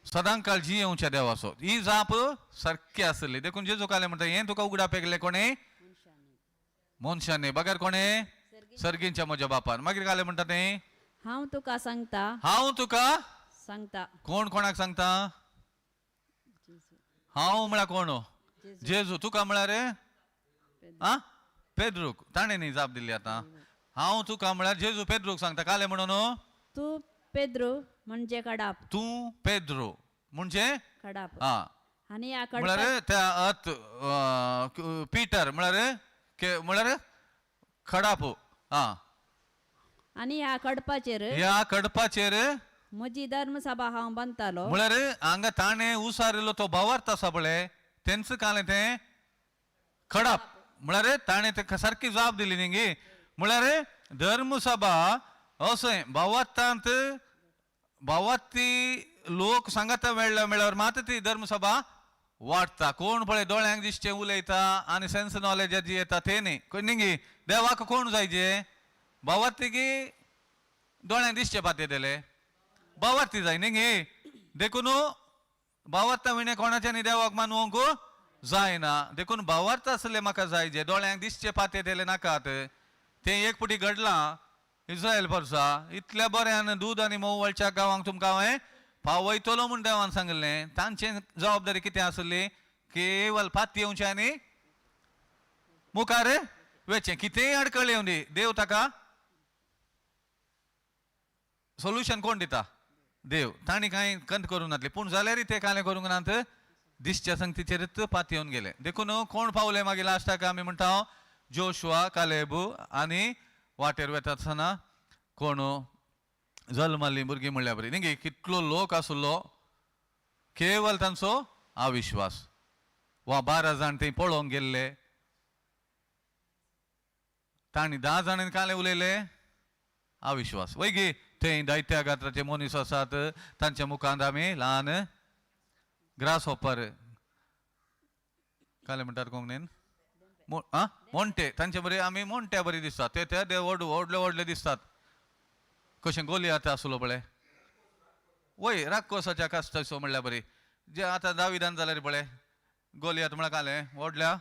A: सदांकाळ जियेवच्या देवाचो. ही जाप सारकी आसली. देखून जेजू काले म्हणटा हें तुका उगडापे केलें कोणें? मनशांनी, बगर कोणें? सर्गींच्या म्हज्या बापान. मागीर काले म्हणटा तें
B: हांव तुका सांगता.
A: हांव तुका
B: सांगता.
A: कोण कोणाक सांगता? हांव म्हळ्यार कोण? जेजू. तुका म्हळ्यार आं पेद्रूक. ताणें न्ही जाप दिली आतां. हांव तुका म्हळ्यार जेजू पेद्रूक सांगता. काले म्हणून
B: तूं पेद्रू म्हणजे कडाप.
A: तूं पेद्रू म्हणजे
B: कडाप.
A: आं,
B: आनी ह्या कडपा
A: म्हळ्यार त्या अर्थ पीटर म्हळ्यार म्हळ्यार खडाप. आं,
B: आनी ह्या कडपाचेर
A: ह्या कडपाचेर
B: म्हजी धर्मसभा हांव बांदतालो.
A: म्हळ्यार हांगा ताणें उसारिल्लो तो भावार्थ आसा पळय तेंच कालें तें खडाप. म्हळ्यार ताणें तेका सारकी जाप दिली न्ही गी. म्हळ्यार धर्मसभा अशें भावार्थांत भावार्थी लोक सांगाता मेळ्ळ्या मेळ्ळ्यार मात ती धर्मसभा वाडटा. कोण पळय दोळ्यांक दिसचें उलयता आनी सेन्स नॉलेज जी येता ते न्ही. न्ही देवाक कोण जायचे भावार्थी की दोळ्यांक दिसचे पातयेतले भावार्थी जाय न्ही गे. देखून भावार्था विणे कोणाच्यानी देवाक मानवंक जायना. देखून भावार्थ आसले म्हाका जाय जे दोळ्यांक दिसचे पातयेतले नाकात. तें एक पुटी घडलां इस्रायल परसा इतल्या बऱ्यान दूद आनी म्होंव वळच्या गांवांक तुमकां हांवें पावयतलो म्हूण देवान सांगिल्लें. तांचे जबाबदारी कितें आसली? केवल पात येवचें आनी मुखार वेचें. कितेंय आडखळ येवं दी, देव ताका सोल्युशन कोण दिता? देव. तांणी कांय कंत करूंक नासली, पूण जाल्यारय ते कांय करूंक नात, दिसच्या संगतीचेरच पात येवन गेले. देखून कोण पावले मागीर लास्टाक आमी म्हणटा जोशुआ, कालेबू आनी वाटेर वेता आसतना कोण जल्मल्लीं भुरगीं म्हणल्या बरी न्ही. कितलो लोक आसलो, केवल तांचो अविश्वास. वा 12 जाण थंय पळोवंक गेल्ले, तांणी 10 जाणांनी कांय उलयले अविश्वास. वय गी थंय दैत्या गात्राचे मनीस आसात, तांच्या मुखांत आमी ल्हान ग्रास हॉपर काले म्हणटात कोंकणीन आं मोंटे, तांचे बरे आमी मोंट्या बरी दिसतात. ते ते व्हड व्हडले व्हडले दिसतात, कशें गोली आतां आसलो पळय वय राक्कोसाच्या कास्ताचो म्हणल्यार बरी जे आतां दाविदान जाल्यार पळय गोलियात म्हळ्यार कालें व्हडल्या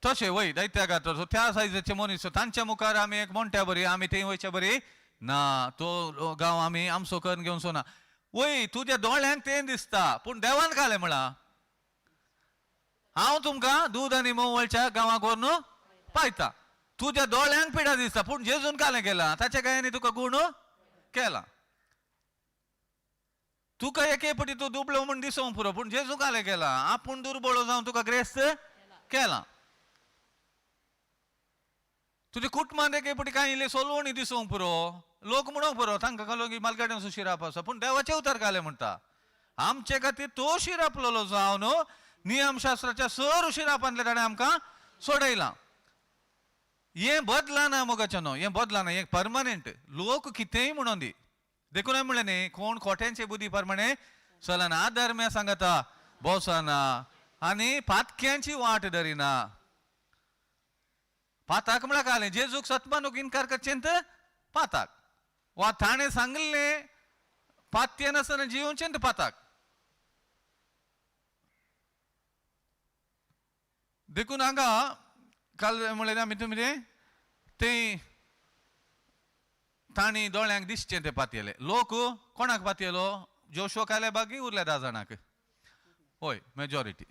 A: तशें वय दैत्या गात्राचो त्या सायजाचे मनीस, तांच्या मुखार आमी एक मोंट्या बरी आमी थंय वयच्या बरी ना. तो गांव आमी आमचो करून घेवचो ना. वय तुज्या दोळ्यांक तें दिसता, पूण देवान कालें म्हळां हांव तुमकां दूद आनी म्होंव वळच्या गांवाक व्हरून पायता. तुज्या दोळ्यांक पिडा दिसता, पूण जेजून कालें केलां ताच्या कांय तुका गूण केला. तुका एके पटी तूं दुबळो म्हूण दिसोंक पुरो, पूण जेजू कालें केलां आपूण दुर्बळो जावन तुका ग्रेस्त केला. तुज्या कुटुंबांत एके पटी कांय इल्लें सोलवणी दिसोंक पुरो, लोक म्हणोंक पुरो तांकां कळ्ळो की मालगाड्यांचो शिराप आसा, पूण देवाचें उतर कालें म्हणटा आमचे खातीर तो शिरापलेलो जावन नियमशास्त्राच्या सर शिरापांतले ताणें आमकां सोडयलां. हें बदलाना मोगाचें न्हू, हें बदलाना, हें परमनंट. लोक कितेंय म्हणून दी, देखून हांवें म्हणलें न्ही कोण खोट्यांचे बुद्धी प्रमाणे चलना, आधर्म्या सांगता बोसना आनी पातक्यांची वाट धरिना. पाताक म्हळ्यार कालें जेजूक सतमानूक इनकार करचें पाताक, वा ताणें सांगिल्लें पात्य नासतना जियोवचें पाताक. देखून हांगा काल म्हणलें आमी तुमी तें तांणी दोळ्यांक दिसचें तें पातयेले. लोक कोणाक पातयेलो? जोशो काले बागी उरले 10 जाणांक. हय मेजॉरिटी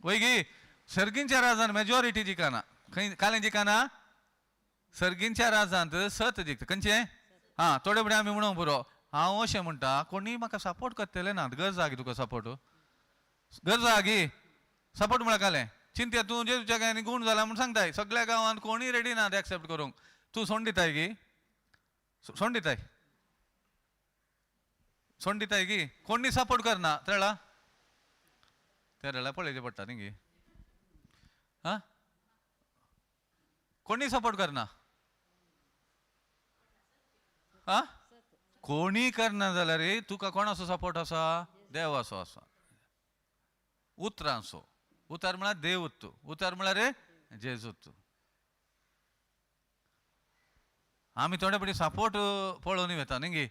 A: वय गी सर्गींच्या राजान मेजॉरिटी जिकाना. खंय कालें जिकाना? सर्गींच्या राजांत सत जिखता. खंयचें? आं थोडे फुडें आमी म्हणूंक पुरो हांव अशें म्हणटा कोणीय म्हाका सपोर्ट करतले ना. गरज आहा गी तुका सपोर्ट? गरज आहा गी सपोर्ट म्हळ्यार कालें चिंत्या तूं जे तुज्या गांवांनी गूण जाला म्हूण सांगताय, सगळ्या गांवांत कोणीय रेडी ना ते एक्सेप्ट करूंक. तूं सोंड दिताय गी? सोंड दिताय? सोंड दिताय गी? कोणी सपोर्ट करना तेळा तेरळा पळयचें पडटा न्ही गी. आं कोणी सपोर्ट करना? आं कोणी करना जाल्यार तुका कोणाचो सपोर्ट आसा? देवाचो आसा, उतरांचो. उतर म्हळ्यार देव उत्तू, उतर म्हळ्यार जेजूत. आमी थोडे पटी सपोर्ट पळोवन वता न्ही गी,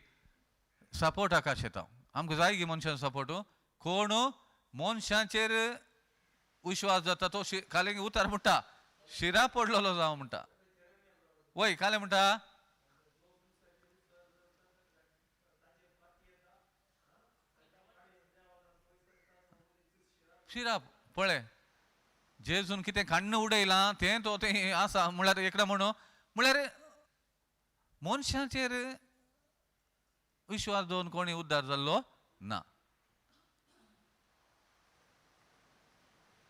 A: सपोर्ट आकाश येता आमकां जाय गी मनशांचो सपोर्ट. कोण मनशांचेर विश्वास जाता तो कालें उतर म्हणटा शिरा पडलेलो जावं म्हणटा. वय कालें म्हणटा शिराप पळय जेजून कितें काण्ण उडयलां तें तो तें आसा म्हळ्यार एकदां म्हणू म्हळ्यार मनशाचेर विश्वास दवरून कोणी उद्धार जाल्लो ना.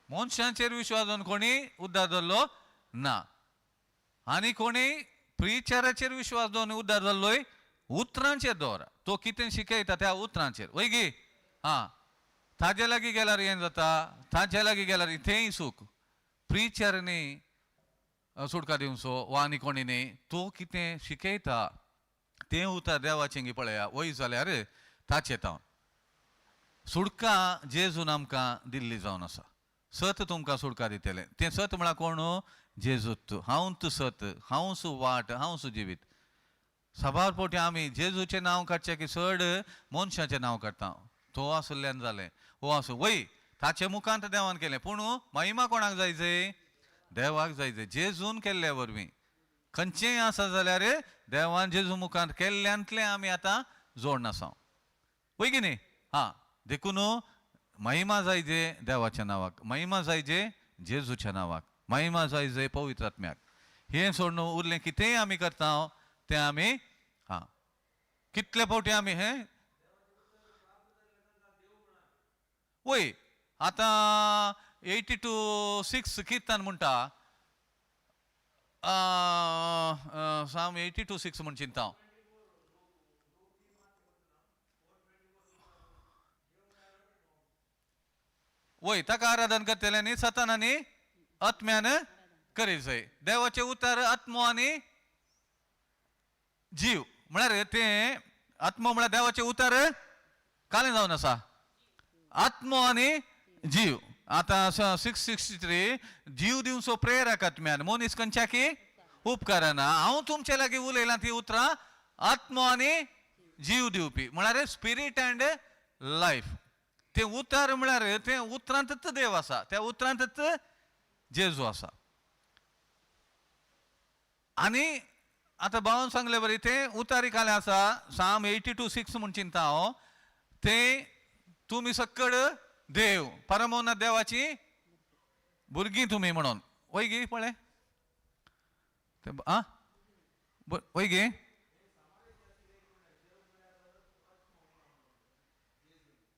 A: मनशांचेर विश्वास दवरून कोणी उद्धार जाल्लो ना. आनी कोणी प्रिचाराचेर विश्वास दवरून उद्धार जाल्लोय उतरांचेर दवर. तो कितें शिकयता त्या उतरांचेर. वय गी आं ताजे लागीं गेल्यार हें जाता, ताजे लागीं गेल्यार थंय सूख. प्रिचर न्ही सुटका दिवचो वा आनी कोणी न्ही, तो कितें शिकयता तें उतर देवाचें पळया वय जाल्यार ताचें तावन सुडका जेजून आमकां दिल्ली जावन आसा. सत तुमकां सुडका दितलें. तें सत म्हळ्यार कोण? जेजूत. हांव सत, हांव सु वाट, हांव सु जिवीत. साबार फावटी आमी जेजूचें नांव काडचें की चड मनशाचें नांव काडटा. तो आसल्यान जालें, हो आसूं, वय ताचे मुखांत देवान केलें, पूण महिमा कोणाक जाय जे? देवाक जाय जे. जेजून केल्ले वरवीं खंयचेंय आसा जाल्यार देवान जेजू मुखांत केल्ल्यांतलें आमी आतां जोडण आसा, वय की न्ही? हां, देखून महिमा जाय जे देवाच्या नांवाक, महिमा जाय जे जेजूच्या नांवाक, महिमा जाय जे पवित्र आत्म्याक. हें सोडून उरलें कितेंय आमी करता तें आमी हां कितले फावटी आमी हें वय आतां 82:6 किर्तन म्हणटा, साम 82:6 म्हण चिंता हांव. वय ताका आराधन करतले न्ही सतान आनी आत्म्यान करीत जाय. देवाचें उतर आत्मो आनी जीव म्हळ्यार तें आत्मो म्हळ्यार देवाचें उतर कालें जावन आसा, आत्मो आनी जीव. आतां 663 जीव दिवचो प्रेरक आत्म्यान मनीस खंयच्या की उपकारना. हांव तुमचे लागीं उलयलां ती उतरां आत्मो आनी जीव दिवपी म्हळ्यार स्पिरीट अँड लायफ. तें उतर म्हळ्यार तें उतरांतच देव आसा, त्या उतरांतच जेजू आसा. आनी आतां भावान सांगले बरी तें उतारी कालें आसा, साम 82:6 म्हूण चिंता हांव. तें तुमी सक्कड देव परमोना देवाची भुरगीं तुमी म्हणून वय गी पळय तें आं वय गे.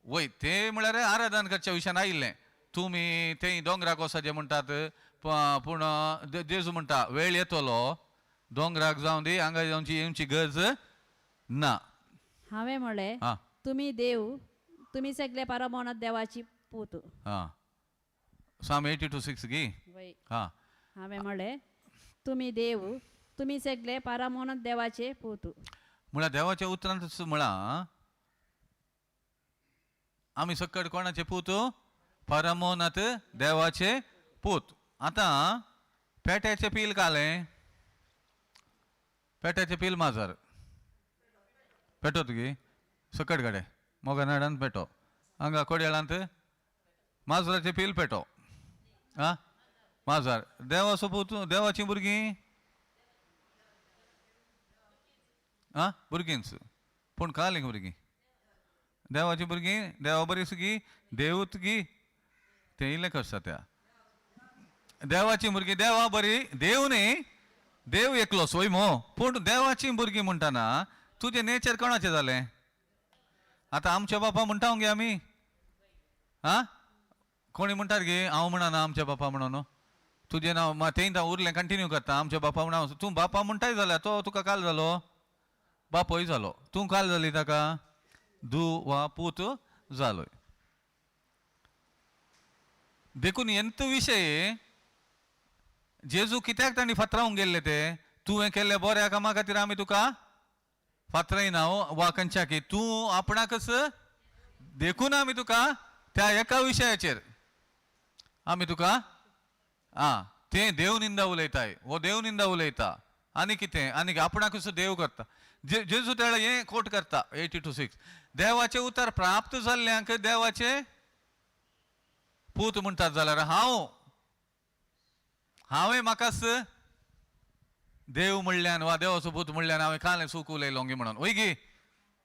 A: वय ते म्हळ्यार आराधन करच्या विशयान आयिल्लें. तुमी ते दोंगराक वचपाचें म्हणटात, पूण जेजू म्हणटा वेळ येतलो दोंगराक जावं दी हांगा जावची येवची गरज ना.
B: हांवें म्हणलें तुमी देव, तुमी सगळे परमोनाथ देवाची पूत.
A: हां, साम 82:6 गी. हां,
B: हांवें म्हणलें तुमी देव, तुमी सगळे परमोनाथ देवाचे पूत.
A: म्हळ्यार देवाच्या उतरांतच म्हळां आमी सक्कड कोणाचे पूत? परमोनाथ देवाचे पूत. आतां पेट्याचें पील कालें, पेट्याचें पील माजर पेटो तुगे सकट गाडे मोगनाडान पेटो, हांगा कोडयाळांत माजराचें पील पेटो. आं माजर देवाचो पूत, देवाचीं भुरगीं आं भुरगींच, पूण कालीं भुरगीं देवाचीं भुरगीं देवा बरी गी देवूत गी तें इल्लें करता त्या देवाचीं भुरगीं देवा बरी देव न्ही, देव एकलो सोय मो, पूण देवाचीं भुरगीं म्हणटाना तुजें नेचर कोणाचें जालें? आतां आमच्या बापा म्हणटा गे आमी, आं कोणी म्हणटात गे हांव म्हणना आमच्या बापा म्हणून, तुजें नांव तें उरलें कंटिन्यू करता आमच्या बापा म्हणून. तूं बापा म्हणटाय जाल्यार तो तुका काल जालो बापय जालो, तूं काल जाली ताका दू वा पूत जालोय. देखून एंत विशय जेजू कित्याक तांणी फातरावंक गेल्ले ते? तुवें केल्ले बऱ्या कामा खातीर आमी तुका फातरायना वा खंयच्या की तूं आपणाकच, देखून आमी तुका त्या एका विशयाचेर आमी तुका आं तें देव निंदा उलयताय, हो देव निंदा उलयता आनी कितें आनी आपणाकच देव करता. जेजू त्या हें कोट करता 82:6 देवाचें उतर प्राप्त जाल्ल्यांक देवाचे पूत म्हणटात जाल्यार हांव हांवें म्हाकाच देव म्हणल्यान वा देवाचो पूत म्हणल्यान हांवें कालें चूक उलयलो गी म्हणून वय गी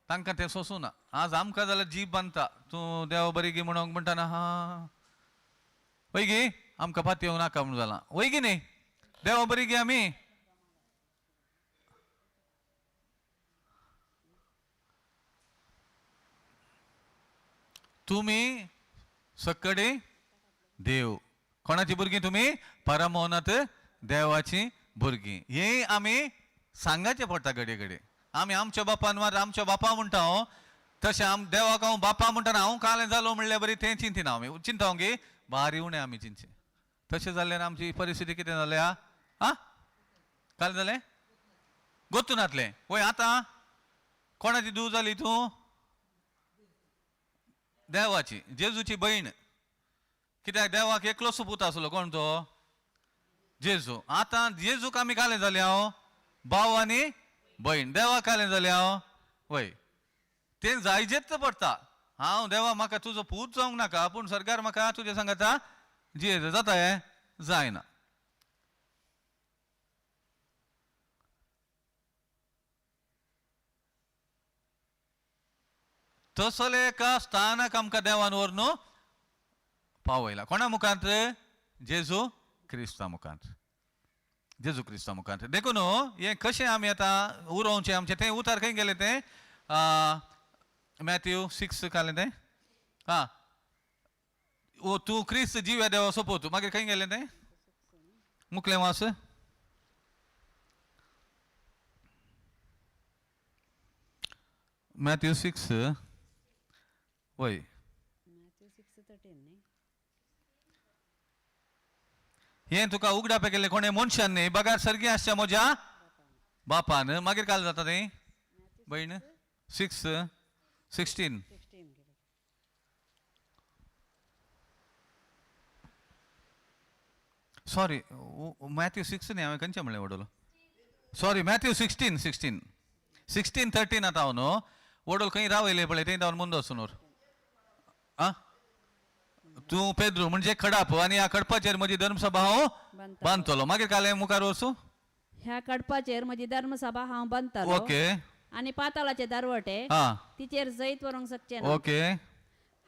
A: तांकां तें सोंसूं ना. आज आमकां जाल्यार जीब बांदता तूं देवा बरी गी म्हणूंक म्हणटा ना, हा वय गी आमकां पातयेवंक नाका म्हणून जालां वय गी न्ही? देवा बरी गी आमी तुमी सक्कडे देव कोणाची भुरगीं तुमी? परमोनाथ देवाची भुरगीं. हे आमी सांगाचें पडटा घडये घडये. आमी आमच्या बापान मार आमच्या बापा म्हणटा हांव, तशें आम देवाक हांव बापा म्हणटा हांव कालें जालो म्हणल्यार बरी तें चिंतिना आमी, चिंता गे बारी उणें आमी चिंतचें. तशें जाल्यार आमची परिस्थिती कितें जाल्या? आं काल जालें गोत्तू नातलें वय. आतां कोणाची धूव जाली तूं? देवाची, जेजूची बहीण. कित्याक देवाक एकलोच पूत आसलो, कोण तो? जेजू. आतां जेजूक आमी कालें जालें हांव भाव आनी बहीण. देवाक कालें जालें हांव वय. तें जायजेच पडटा. हांव देवा म्हाका तुजो पूत जावंक नाका, पूण सरकार म्हाका तुजें सांगता जियेत जाता हें जायना. तसले एका स्थानाक आमकां देवान व्हरून पावयला. कोणा मुखांत? जेजू क्रिस्ता मुखांत, जेजू क्रिस्ता मुखांत. देखून हें कशें आमी आतां उरोवचें आमचें तें उतार खंय गेलें तें? मॅथ्यू 6 घालें तें. आं ओ तूं क्रिस्त जिव्या देवा सोपोत. मागीर खंय गेलें तें? मुखलें वास. मॅथ्यू 6 वय. हें तुका उगडापे केल्लें कोणें मनशान न्ही, बगार सर्गी आसच्या म्हज्या बापान. मागीर काल जाता तें भयण 6:16. सॉरी मॅथ्यू 6 न्ही, हांवें खंयचें म्हणलें वडोलो? सॉरी मॅथ्यू 16 16 16 13 आतां हांव न्हू वडोल खंय रावयले पळय थंय धांवन मुंदो वचून. आं तूं पेद्रू म्हणजे खडाप आनी ह्या खडपाचेर म्हजी धर्मसभा हांव बांदतलो. मागीर काल मुखार वचूं.
B: ह्या खडपाचेर म्हजी धर्मसभा हांव बांदतलो.
A: ओके.
B: आनी पाताळाचे दरवटे तिचेर जैत व्हरूंक शकचे ना.
A: ओके.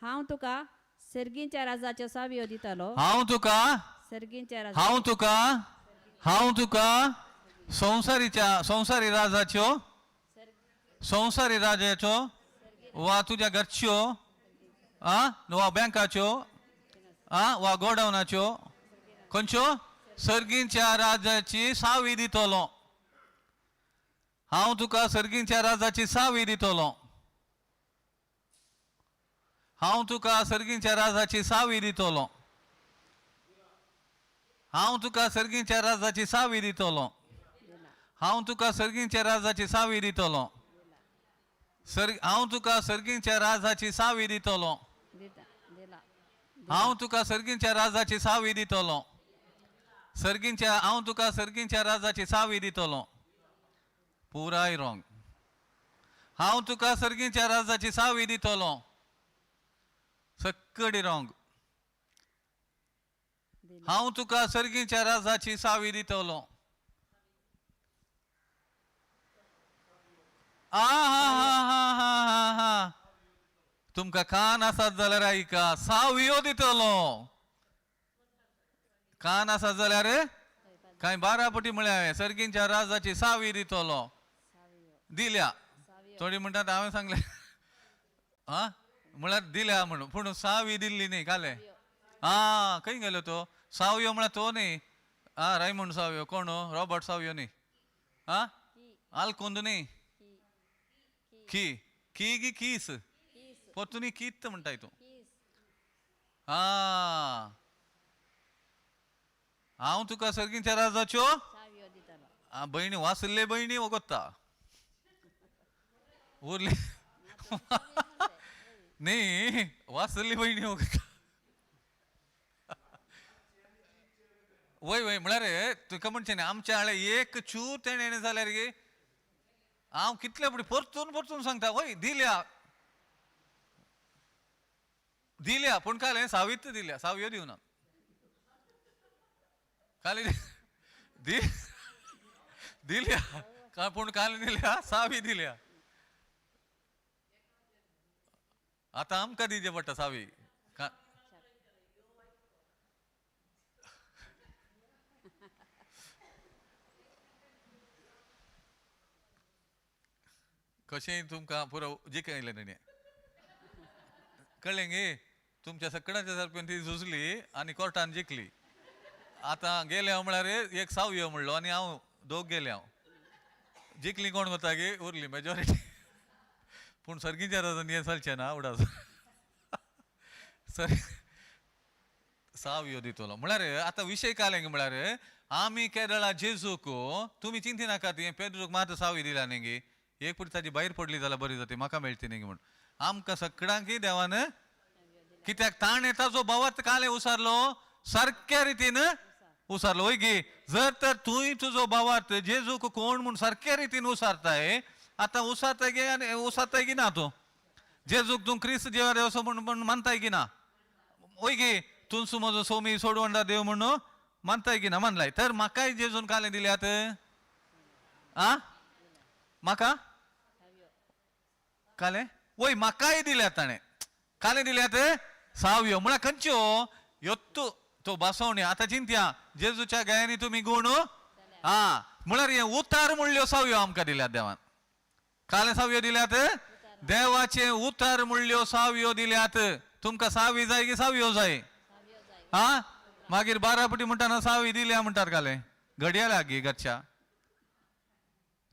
B: हांव तुका सर्गींच्या राजाच्यो सावयो दितलो.
A: हांव तुका,
B: सर्गींच्या राजा,
A: हांव तुका, हांव तुका संवसारीच्या, संवसारी राजाच्यो, संवसारी राजाच्यो वा तुज्या घरच्यो आं वा बँकाच्यो आं वा गोडावनाच्यो खंयच्यो सर्गींच्या राजाची सावी दितलो. हांव तुका सर्गींच्या राजाची सावी दितलो. हांव तुका सर्गींच्या राजाची सावी दितलो. हांव तुका सर्गींच्या राजाची सावी दितलो. हांव तुका सर्गींच्या राजाची सावी दितलो. हांव तुका सर्गींच्या राजाची सावी दितलो. हांव तुका सर्गींच्या राजाची सावी दितलो. सर्गींच्या, हांव तुका सर्गींच्या राजाची सावी दितलो. पुराय रॉंग. हांव तुका सर्गींच्या राजाची सावी दितलो. सक्कडी रॉंग. हांव तुका सर्गींच्या राजाची सावी दितलो. आ हा हा हा हा हा. तुमकां कान आसात जाल्यार आयका, सावयो दितलो. कान आसात जाल्यार कांय 12 पटी म्हळ्यार हांवें सर्गींच्या राजाची सावी दितलो. दिल्या. थोडी म्हणटात हांवें सांगलें आं म्हळ्यार दिल्या म्हणून, पूण सावी दिल्ली न्ही काले. आं खंय गेलो तो सावयो म्हळ्यार तो न्ही. आं रायमूंड सावयो कोण? रॉबर्ट सावयो न्ही. आं आलकोंद न्ही. की की गी कीस परतून कीत म्हणटाय तूं. आं हांव तुका सर्गींच्या राजाच्यो भयणी वाचल्ले भयणी वगोत्ता उरली न्ही, वाचल्ली भयणी वगोत्ता. वय वय म्हळ्यार तुका म्हणचें न्ही आमच्या हाळे एक चूर तेणें जाल्यार गे हांव कितले फुडें परतून परतून सांगता. वय दिल्या दिल्या, पूण काल सावीत दिल्या, सावयो दिवना काल दिल्या, पूण काल दिल्या सावी दिल्या. आतां आमकां दिवचें पडटा सावी. कशेंय तुमकां पुरो जिखयलें तेणें, कळ्ळें गे? तुमच्या सगळ्यांच्या सारकें ती झुजली आनी कोर्टान जिखली. आतां गेले हांव म्हळ्यार एक सावयो म्हणलो आनी हांव दोग गेले. हांव जिखली कोण वता गे उरली मेजॉरिटी. पूण सर्गींच्या राजान हें चलचें ना उडास. सर सावयो दितलो. म्हळ्यार आतां विशय कालें म्हळ्यार आमी केरळा जेजूक तुमी चिंती नाकात, हें पेद्रूक मात सावी दिला न्ही गे, एक पुटी ताजी भायर पडली जाल्यार बरी जाती, म्हाका मेळटी न्ही म्हूण. आमकां सगळ्यांकय देवान कित्याक ताणें ताजो भावार्थ कालें उसारलो, सारक्या रितीन उसारलो. वय गे, जर तर तूंय तुजो भावार्थ जेजूक कोण म्हूण सारक्या रितीन उसारताय, आतां उसारताय गे आनी उसारताय की ना तूं जेजूक, तूं क्रिस्त देवा देव असो म्हूण मानताय की ना? वय गे, तूं म्हजो सोमी सोडवंडा देव म्हणून मानताय की ना? मानलाय तर म्हाकाय जेजून कालें दिल्यात आ म्हाका कालें वय म्हाकाय दिल्यात ताणें कालें दिल्यात सावयो. म्हळ्यार खंयच्यो यत्तू तो बसवणी. आतां चिंत्या, जेजूच्या गायांनी तुमी गुण हा, म्हळ्यार हे उतार म्हणल्यो सावयो आमकां दिल्यात देवान. कालें सावयो दिल्यात? देवाचे उतार म्हणल्यो सावयो दिल्यात. तुमकां सावी जाय की सावयो जाय? हा, मागीर 12 पटी म्हणटा ना सावी दिल्या म्हणटात. कालें घडयाळ गे घरच्या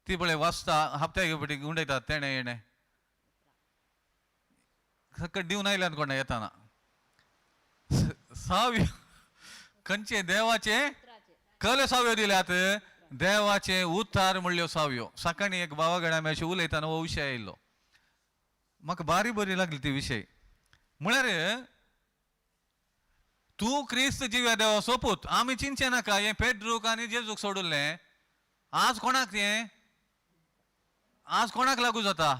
A: ती पळय वाचता, हप्त्याक पटी गुंडयतात तेणें येणें सकट दिवन आयल्यात कोणा येताना सावयो. खंयचे देवाचे कले सावयो दिल्यात? देवाचे उतार म्हणल्यो सावयो. सकाळी एक भावा कडेन आमी अशें उलयतना हो विशय आयिल्लो, म्हाका बारी बरी लागली ती विशय. म्हळ्यार तूं क्रिस्त जिव्या देवा सोपूत. आमी चिंतचें नाका हें पेड्रूक आनी जेजूक सोडुल्लें. आज कोणाक हें, आज कोणाक लागू जाता?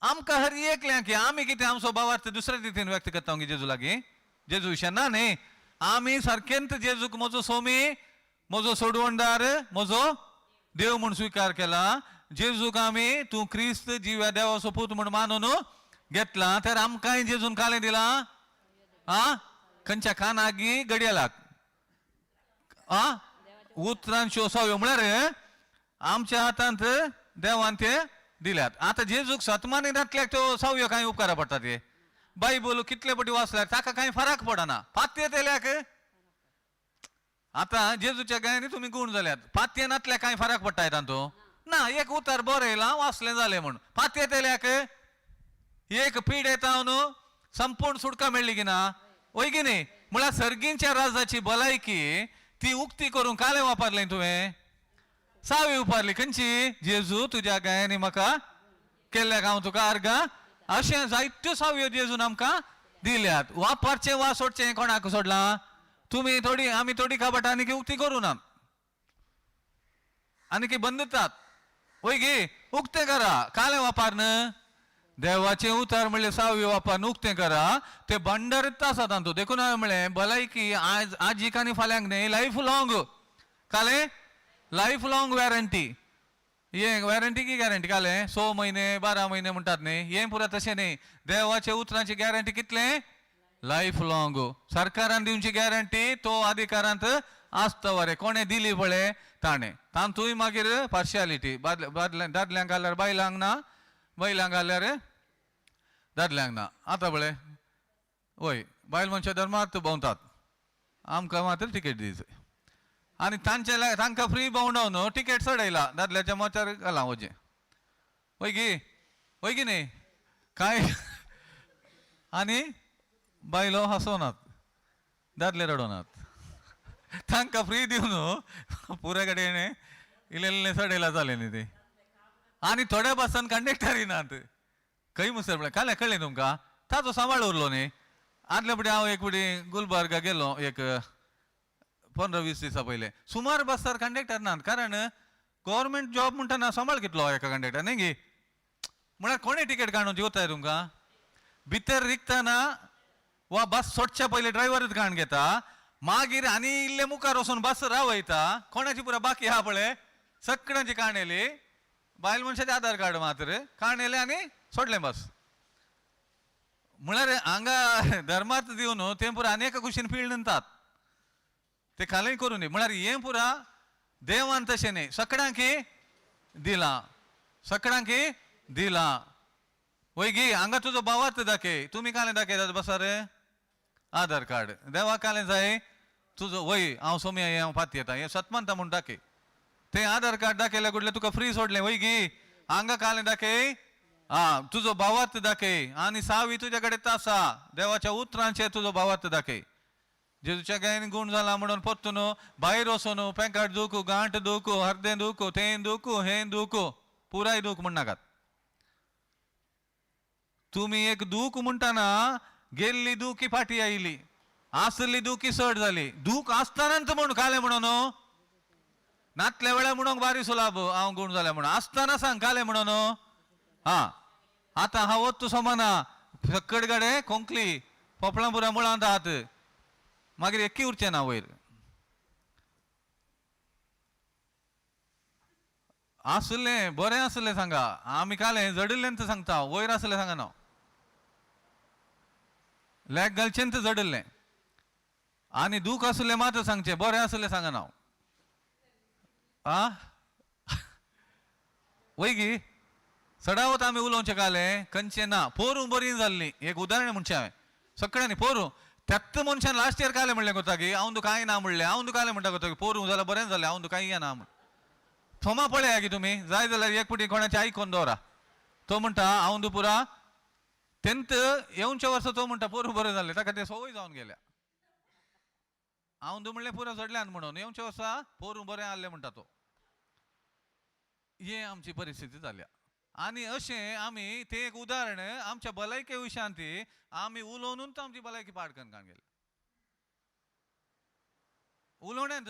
A: आमकां हर एकल्यांक. आमी कितें आमचो भावार्थ दुसऱ्या रितीन व्यक्त करता गे जेजू लागीं? जेजू विशय ना न्ही. आमी सारकेंच जेजूक म्हजो सोमी, म्हजो सोडवणदार, म्हजो देव म्हूण स्विकार केला. जेजूक आमी तूं क्रिस्त जिव्या देवाचो पूत म्हूण मानून घेतला. तर आमकांय जेजून कालें दिलां आ खंयच्या कानागी घडयेलाक आ उतरांच्यो सावयो. म्हळ्यार आमच्या हातांत देवान ते दिल्यात. आतां जेजूक सतमानी घातल्याक त्यो सावयो कांय उपकारा पडटा? ते बायबल कितले पटी वाचल्यार ताका कांय फरक पडना. पातये तेल्याक आतां जेजूच्या गायांनी तुमी गुण जाल्यात, पातये नातल्याक कांय फरक पडटा तातूंत ना. एक उतर बरयलां वाचलें जालें म्हूण. पातये तेल्याक एक पीड येता न्हू संपूर्ण सुटका मेळ्ळी की ना? वय की न्ही? म्हळ्यार सर्गींच्या राजाची भलायकी ती उक्ती करूंक कालें वापरलें तुवें? सावी उपारली. खंयची? जेजू तुज्या गायांनी म्हाका केल्ल्याक हांव तुका अर्गां. अशें जायत्यो सावयो जेजून आमकां दिल्यात. वापरचें वा सोडचें कोणाक सोडलां? तुमी थोडी आमी थोडी काबाटां आनी उक्ती करूं ना, आनी बंदतात. वय गे, उक्तें करा. कालें वापर न्हू देवाचें उतार म्हणलें सावयो वापर उक्तें करा. ते भांडारच आसा तातूंत. देखून हांवें म्हणलें भलायकी आज आजीक आनी फाल्यांक न्ही, लायफ लॉंग. कालें लायफ लॉंग वॅरंटी. हें वॅरंटी की गॅरंटी कालें 6 म्हयने 12 म्हयने म्हणटात न्ही, हें पुरा तशें न्ही. देवाच्या उतरांची गॅरंटी कितलें? Life long. सरकारान दिवची गॅरंटी तो अधिकारांत आसता वरे कोणें दिली पळय ताणें. तातूंय मागीर पार्शियालिटी, दादल्यांक घाल्यार बायलांक ना, बायलांक घाल्यार दादल्यांक ना. आतां पळय वय बायल मनशां धर्मार्थ भोंवतात, आमकां मात्र तिकेट दिवचे आनी तांचे तांकां फ्री भोंवडावन तिकेट चडयला, दादल्याच्या मोचार घालां वजें. वय गी, वय की न्ही? कांय आनी बायलो हांसोनात, दादले रडोनात. तांकां फ्री दिवन पुराय कडेन इल्लें इल्लें चडयला जालें न्ही ती. आनी थोड्या बसान कंडक्टरी नात खंय मुसर म्हळ्यार काल्याक कळ्ळें तुमकां ताचो सांबाळ उरलो न्ही. आदले पटी हांव एक पटी गुलबर्गा गेलो एक 15-20 दिसां पयलें, सुमार बसार कंडक्टर नात. कारण गव्हर्मेंट जॉब म्हणटा ना, सांबाळ कितलो एका कंडक्टर न्ही गी. म्हळ्यार कोणें टिकेट काडून दिवताय तुमकां? भितर रिगतना वा बस सोडच्या पयलीं ड्रायव्हरच काडून घेता, मागीर आनी इल्ले मुखार वचून बस रावयता. कोणाची पुरा बाकी आहा पळय सगळ्यांची काण येयली, बायल मनशाचें आधार कार्ड मात्र काण येयलें आनी सोडलें बस. म्हळ्यार हांगा धर्मार्थ दिवन तें पुरा आनी एका कुशीन फिल्ड न्हतात ते खालें करूं न्ही. म्हळ्यार हें पुरा देवान तशें न्ही, सगळ्यांक दिलां, सगळ्यांक दिलां. वय गी, हांगा तुजो भावार्थ दाखय. तुमी कालें दाखयतात बसार आधार कार्ड, देवा कालें जाय तुजो. वय हांव सोम्या हांव फाती येता हें सतमानता म्हूण दाखय. तें आधार कार्ड दाखयल्यार कुडलें तुका फ्री सोडलें. वय गी, हांगा कालें दाखय, आं तुजो भावार्थ दाखय आनी सावी तुज्या कडेन आसा. देवाच्या उतरांचेर तुजो भावार्थ दाखय. जेजूच्या गायन गूण जाला म्हणून परतून भायर वचून पेंकाट दुखू, गांठ दुखू, हर्दें दुखू, तें दुखू, हें दुखू, पुराय दूख म्हणनाकात. तुमी एक दूख म्हणटाना गेल्ली दुखी फाटी आयली, आसली दुखी चड जाली. दूख आसतनाच म्हूण कालें म्हणून नातल्या वेळार म्हणूंक बारी सुलाब हांव गूण जालें म्हणून, आसतना सांग कालें म्हणून. हां आतां हांव वत समाना सकड गाडे कोंकली पोपळां पुरा मुळांत आहात, मागीर एक्की उरचें ना वयर. आसलें बरें आसलें सांगा, आमी कालें जडिल्लें सांगता, वयर आसलें सांगा ना, लेग घालचें तर जडिल्लें आनी दूख आसलें मात्र सांगचें, बरें आसलें सांगा ना. आ वय गी सडावत आमी उलोवचें कालें खंयचें ना. पोरूं बरीं जाल्लीं, एक उदाहरण म्हणचें हांवें सगळ्यांनी. पोरूं त्याच मनशान लास्ट इयर कालें म्हणलें कोता की हांव तुका कांय ना म्हणलें, हांव तुका कालें म्हणटा कोता की पोरूं जाल्यार बरें जालें, हांव तुका कांय ना म्हण. सोमा पळया की तुमी जाय जाल्यार एक पुटी कोणाचें आयकोन दवरा. तो म्हणटा हांव तूं पुरा तेंत येवच्या वर्सा तो म्हणटा पोरूं बरें जालें, ताका तें संवय जावन गेल्या. हांव तूं म्हणलें पुरा चडल्यान म्हणून येवच्या वर्सा पोरूं बरें आहलें म्हणटा तो. हे आमची परिस्थिती जाल्या. आनी अशें आमी तें एक उदाहरण आमच्या भलायके विशयांत आमी उलोवनूच आमची भलायकी पाड करून गेल्या उलोवण्यांत.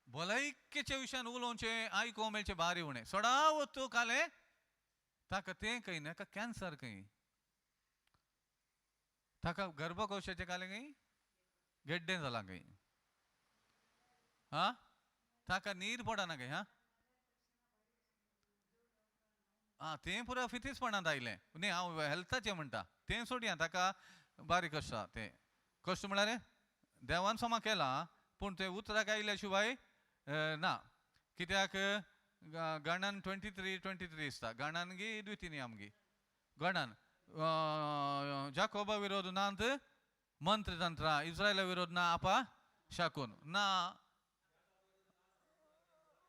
A: भलायकेच्या विशयान उलोवचें आयकूंक मेळचें बारी उणें. सदांच तूं कालें ताका तें खंय नाका कॅन्सर खंय, ताका गर्भकोशाचें कालें खंय गेड्डें जालां खंय, हा ताका नीर पडना खंय. हा आं तें पुरा फितीसपणांत आयलें न्ही. हांव हेल्थाचें म्हणटा तें सोडया, ताका बारीक आसा तें कश्ट म्हळ्यार देवान समा केलां, पूण तें उतराक आयल्या शिवाय ना. कित्याक गणान 23-23 दिसता, गणान गी द्वितीनी आमगी गणान जाकोबा विरोध नांत मंत्र तंत्रा, इस्रायला विरोध ना आपा शाकून ना,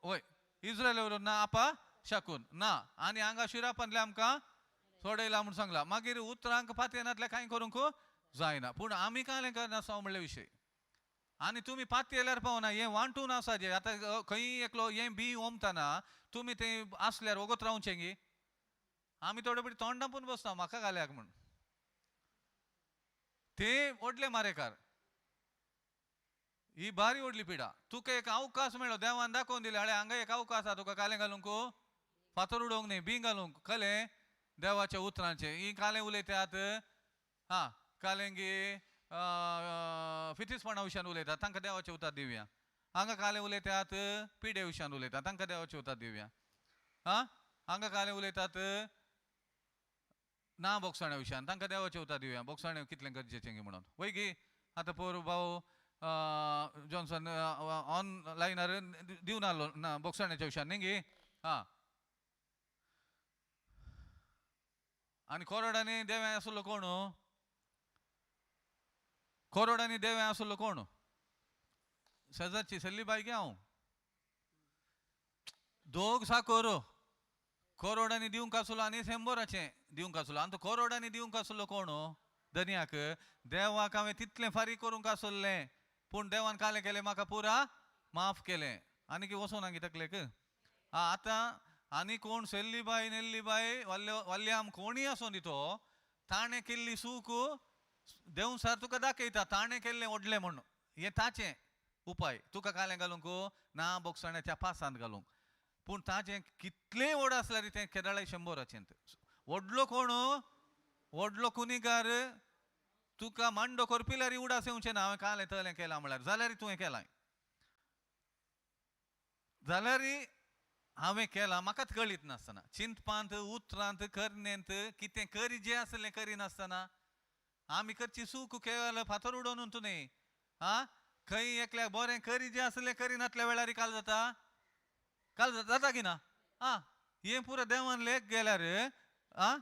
A: वय इस्रायला विरोध ना आपा शाकून ना. आनी हांगा शिरापांतलें आमकां सोडयला म्हूण सांगला. मागीर उतरांक पातयेनातलें कांय करूंक जायना, पूण आमी कांय करनासता म्हणले विशय. आनी तुमी पातयेल्यार पावना, हें वांटून आसा जें आतां खंय एकलो हें बी ओमतना तुमी तें आसल्यार वगत रावचें गी. आमी थोडे पटी तोंडां पूण बसता म्हाका घाल्याक म्हूण ते व्हडले मारेकार. ही बारी व्हडली पिडा. तुका एक अवकाश मेळ्ळो, देवान दाखोवन दिले, हाडे हांगा एक अवकाश आसा तुका कालें घालूंक, फातर उडोवंक न्ही, बी घालूंक. कलें देवाच्या उतरांचें ही कालें उलयतात. हां कालें गी फितीसपणा विशयान उलयतात, तांकां देवाचें उतर दिवया. हांगा कालें उलयतात पिडे विशयान उलयतात, तांकां देवाचें उतर दिवया. हां हांगा कालें उलयतात ना बोगसाण्या विशयान, तांकां देवाचें उतर दिवया. बोगसाणे कितलें गरजेचें म्हणून वय गी. आतां पोर भाऊ जॉन्सन ऑनलायनार दिवन आहलो ना बोगसाण्याच्या विशयान न्ही गी. हां आनी कोरडांनी देवे आसलो कोण, कोरडांनी देवे आसलो कोण, शेजारची सल्ली बाय गे हांव दोग साकोर कोरोडांनी दिवंक आसलो आनी शंबराचें दिवंक आसलो. आनी तो कोरोडांनी दिवंक आसलो कोण धनयाक. देवाक हांवें तितलें फारीक करूंक आसलें, पूण देवान कालें केलें म्हाका पुरा माफ केलें. आनी की वचोना गी तकलेक. आं आतां आनी कोण सेल्ली बाय नेल्ली बाय वाल्याम कोणीय आसूं दी, तो ताणें केल्ली सूख देव सर तुका दाखयता, ताणें केल्लें व्हडलें म्हूण. हें ताचें उपाय तुका कालें घालूंक ना बोगसण्याच्या पासांत घालूंक, पूण ताचें कितलें व्हड आसल्यार तें केदळाय शंबराचें. व्हडलो कोण, व्हडलो कुनिगार तुका मांडो करपिल्यार उडास येवचें ना हांवें कालें तलें केलां म्हळ्यार, जाल्यार तुवें केलां, जाल्यार हांवें केलां म्हाकाच कळीत नासतना, चिंतपांत उतरांत करणेंत कितें करी जें आसलें करिनासतना आमी करची सूख केवल फातर उडोवन तूं न्ही. आं खंय एकल्याक बरें करी जें आसलें करिनातल्या वेळार काल जाता, काल जाता की ना. आं हें पुरो देवान लेख गेल्यार आं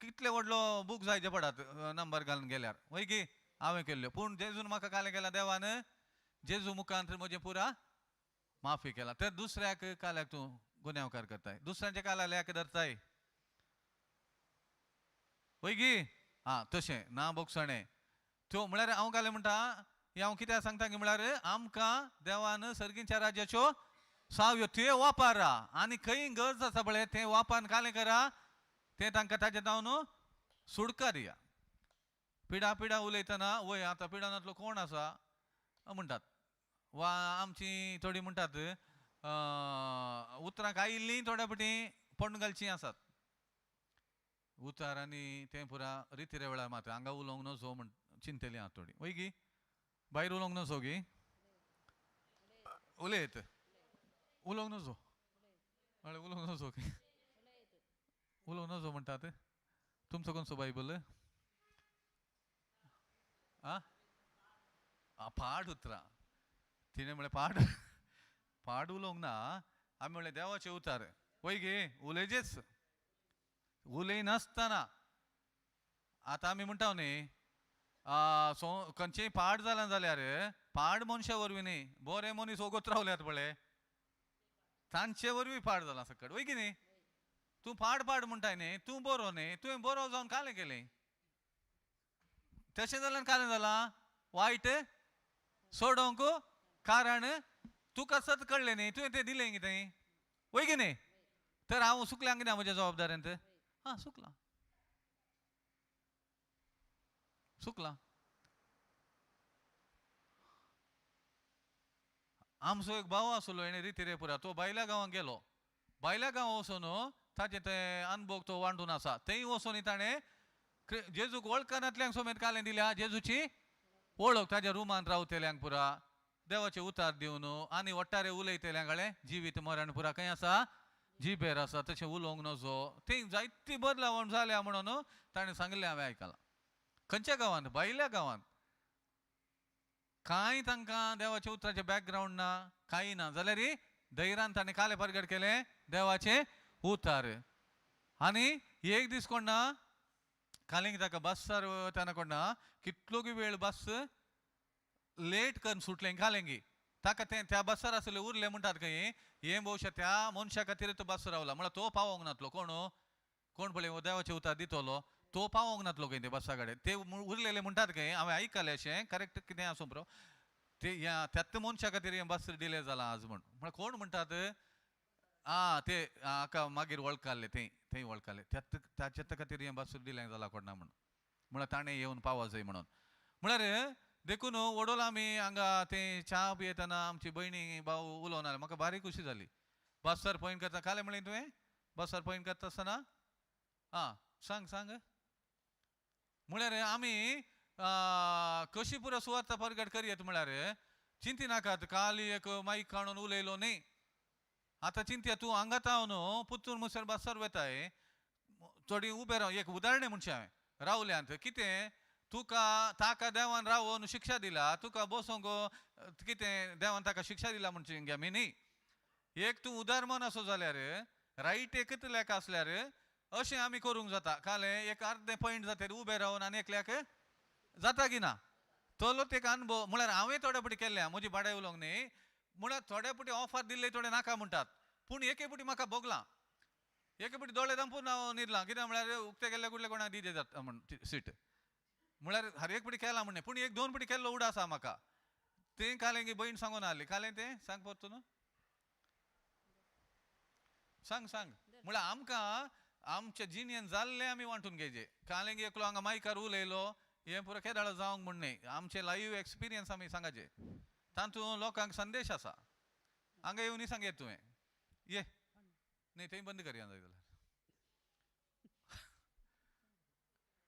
A: कितले व्हडलो बूक जाय जे पडात नंबर घालून गेल्यार वय गी हांवें केल्ल्यो. पूण जेजून म्हाका कालें केलां देवान, जेजू मुखांत म्हजें पुरा माफी केला तर दुसऱ्याक काल्याक तूं गुन्यांवकार करताय, दुसऱ्यांच्या काला लेख धरताय वय गी. आं तशें ना बोगसणें त्यो म्हळ्यार हांव कालें म्हणटा हें हांव कित्याक सांगता की म्हळ्यार आमकां देवान सर्गीच्या राज्याच्यो सावयो त्यो वापरा आनी खंय गरज आसा पळय तें वापरान कालें करा, तें तांकां ताजें जावन सुडका दिया. पिडा पिडा उलयतना वय आतां पिडानांतलो कोण आसा म्हणटात वा आमची थोडी म्हणटात उतरां आयिल्लीं थोड्या फावटी पण्ण घालचीं आसात उतार आनी तें पुरा रितिरे वेळार मात हांगा उलोवंक नजो म्हण चिंतली आहा थोडी वय गी, भायर उलोवंक नजो गी, उलयत उलोवंक नजो म्हळ्यार उलोवंक नजो गी, उलोवंक नजो म्हणटात. तुमचो कोणसो बायबल आं पाड उतरां तिणें म्हळें पाड पाड उलोवंक ना, आमी म्हणलें देवाचे उतार वय गे उलयचेच उलयनासतना. आतां आमी म्हणटा न्ही सो खंयचेय पाड जालां जाल्यार पाड मनशा वरवीं न्ही, बरे मनीस वोगोत रावल्यात पळय तांचे वरवीं पाड जालां सकट वय की न्ही. तूं पाड पाड म्हणटाय न्ही, तूं बरो न्ही, तुवें बरो जावन कालें केलें तशें जाल्यार कालें जालां वायट सोडोवंक कारण तुका सत कळ्ळें न्ही, तुवें तें दिलें कितें वय की न्ही. तर हांव सुकल्यां कितें म्हज्या जबाबदारेंत आं सुकलां सुकलां. आमचो एक भाव आसलो हेणें रिती पुरा तो भायल्या गांवांत गेलो, भायल्या गांवां वचून ताचे ते अनभोग तो वांटून आसा थंय वचून ताणें जेजूक वळखनातल्यांक समेत कालें दिल्या जेजूची वळख ताज्या रुमांत रावतल्यांक पुरा देवाचे उतार दिवन आनी वट्टारे उलयतल्यांक कळ्ळें जिवीत मरण पुरा खंय आसा जिबेर आसा तशें उलोवंक नजो थंय जायती बदलावण जाल्या म्हणून ताणें सांगलें हांवें आयकलां. खंयच्या गांवांत भायल्या गांवांत कांय तांकां देवाच्या उतराचें बॅकग्रावंड ना कांय ना जाल्यार धैर्यान ताणें कालें परगट केलें देवाचें उतार. आनी एक दीस कोण ना कालींग ताका बस्सार वतना कोण ना कितलो वेळ बस लेट करून सुटलें कालेंगी ताका तें त्या बस्सार आसले उरलें म्हणटात खंय हें भोवशा त्या मनशा खातीर तो बस रावला म्हळ्यार तो पावोंक नातलो कोण कोण पळय देवाचें उतार दितलो तो पावोंक नातलो खंय ते बस्सा कडेन ते उरलेले म्हणटात खंय हांवें आयकलें अशें करेक्ट कितें आसूं बरो ते ह्या त्याच मनशा खातीर हें बस डिले जालां आज म्हण म्हळ्यार कोण म्हणटात आं ते हाका मागीर वळखाले थंय थंय वळखाले त्याच ताच्या खातीर हें बस डिले जालां कोणा म्हण म्हळ्यार ताणें येवन पावो जाय म्हणून. म्हळ्यार देखून वडोल आमी हांगा ते च्या पियेतना आमची भयणी भाव उलोवन आयले म्हाका बारीक खुशी जाली. बसार पॉयंट करता कालें म्हणलें तुवें बसार पॉयंट करता आसतना आं सांग सांग म्हळ्यार आमी कशी पुरो सुवार्थ परगट करयत म्हळ्यार चिंती नाकात काल एक मायक काडून उलयलो न्ही आतां चिंतया तूं हांगा न्हू पुत्तूर मुसर बसार वेताय थोडी उबें राव एक उदाहरणें म्हणचें हांवें रावल्यांत कितें तुका ताका देवान रावोन शिक्षा दिला तुका बसोंक कितें देवान ताका शिक्षा दिला म्हणचे गे आमी न्ही. एक तूं उदार मन आसो जाल्यार रायट एकच लेख आसल्यार अशें आमी करूंक जाता काल एक अर्दें पॉयंट जाता उबें रावन आनी एकल्याक जाता की ना तोलोच एक अनुभव म्हळ्यार हांवें थोडे फावटी केल्लें म्हजी बाडाय उलोवंक न्ही म्हळ्यार थोडे फावटी ऑफर दिल्ले थोडे नाका म्हणटात पूण एके फावटी म्हाका भोगलां एके फावटी दोळे दांपून हांव न्हिदलां कित्याक म्हळ्यार उक्ते केल्ले कुडले कोणाक दिजे जाता म्हण सीट म्हळ्यार हर एक फावटी केलां म्हण पूण एक दोन फावटी केल्लो उडा आसा म्हाका तें कालें की भयण सांगून आहली कालें तें सांग परतून सांग सांग म्हळ्यार आमकां आमच्या जिणेन जाल्लें आमी वांटून घेवचें. कालें की एकलो हांगा मायकार उलयलो हें पुरो केदाळ जावंक म्हण न्ही आमचें लायव्ह एक्सपिरियन्स आमी सांगाचें तातूंत लोकांक संदेश आसा हांगा येवन सांगयत तुवें ये न्ही थंय बंद करया जाय जाल्यार.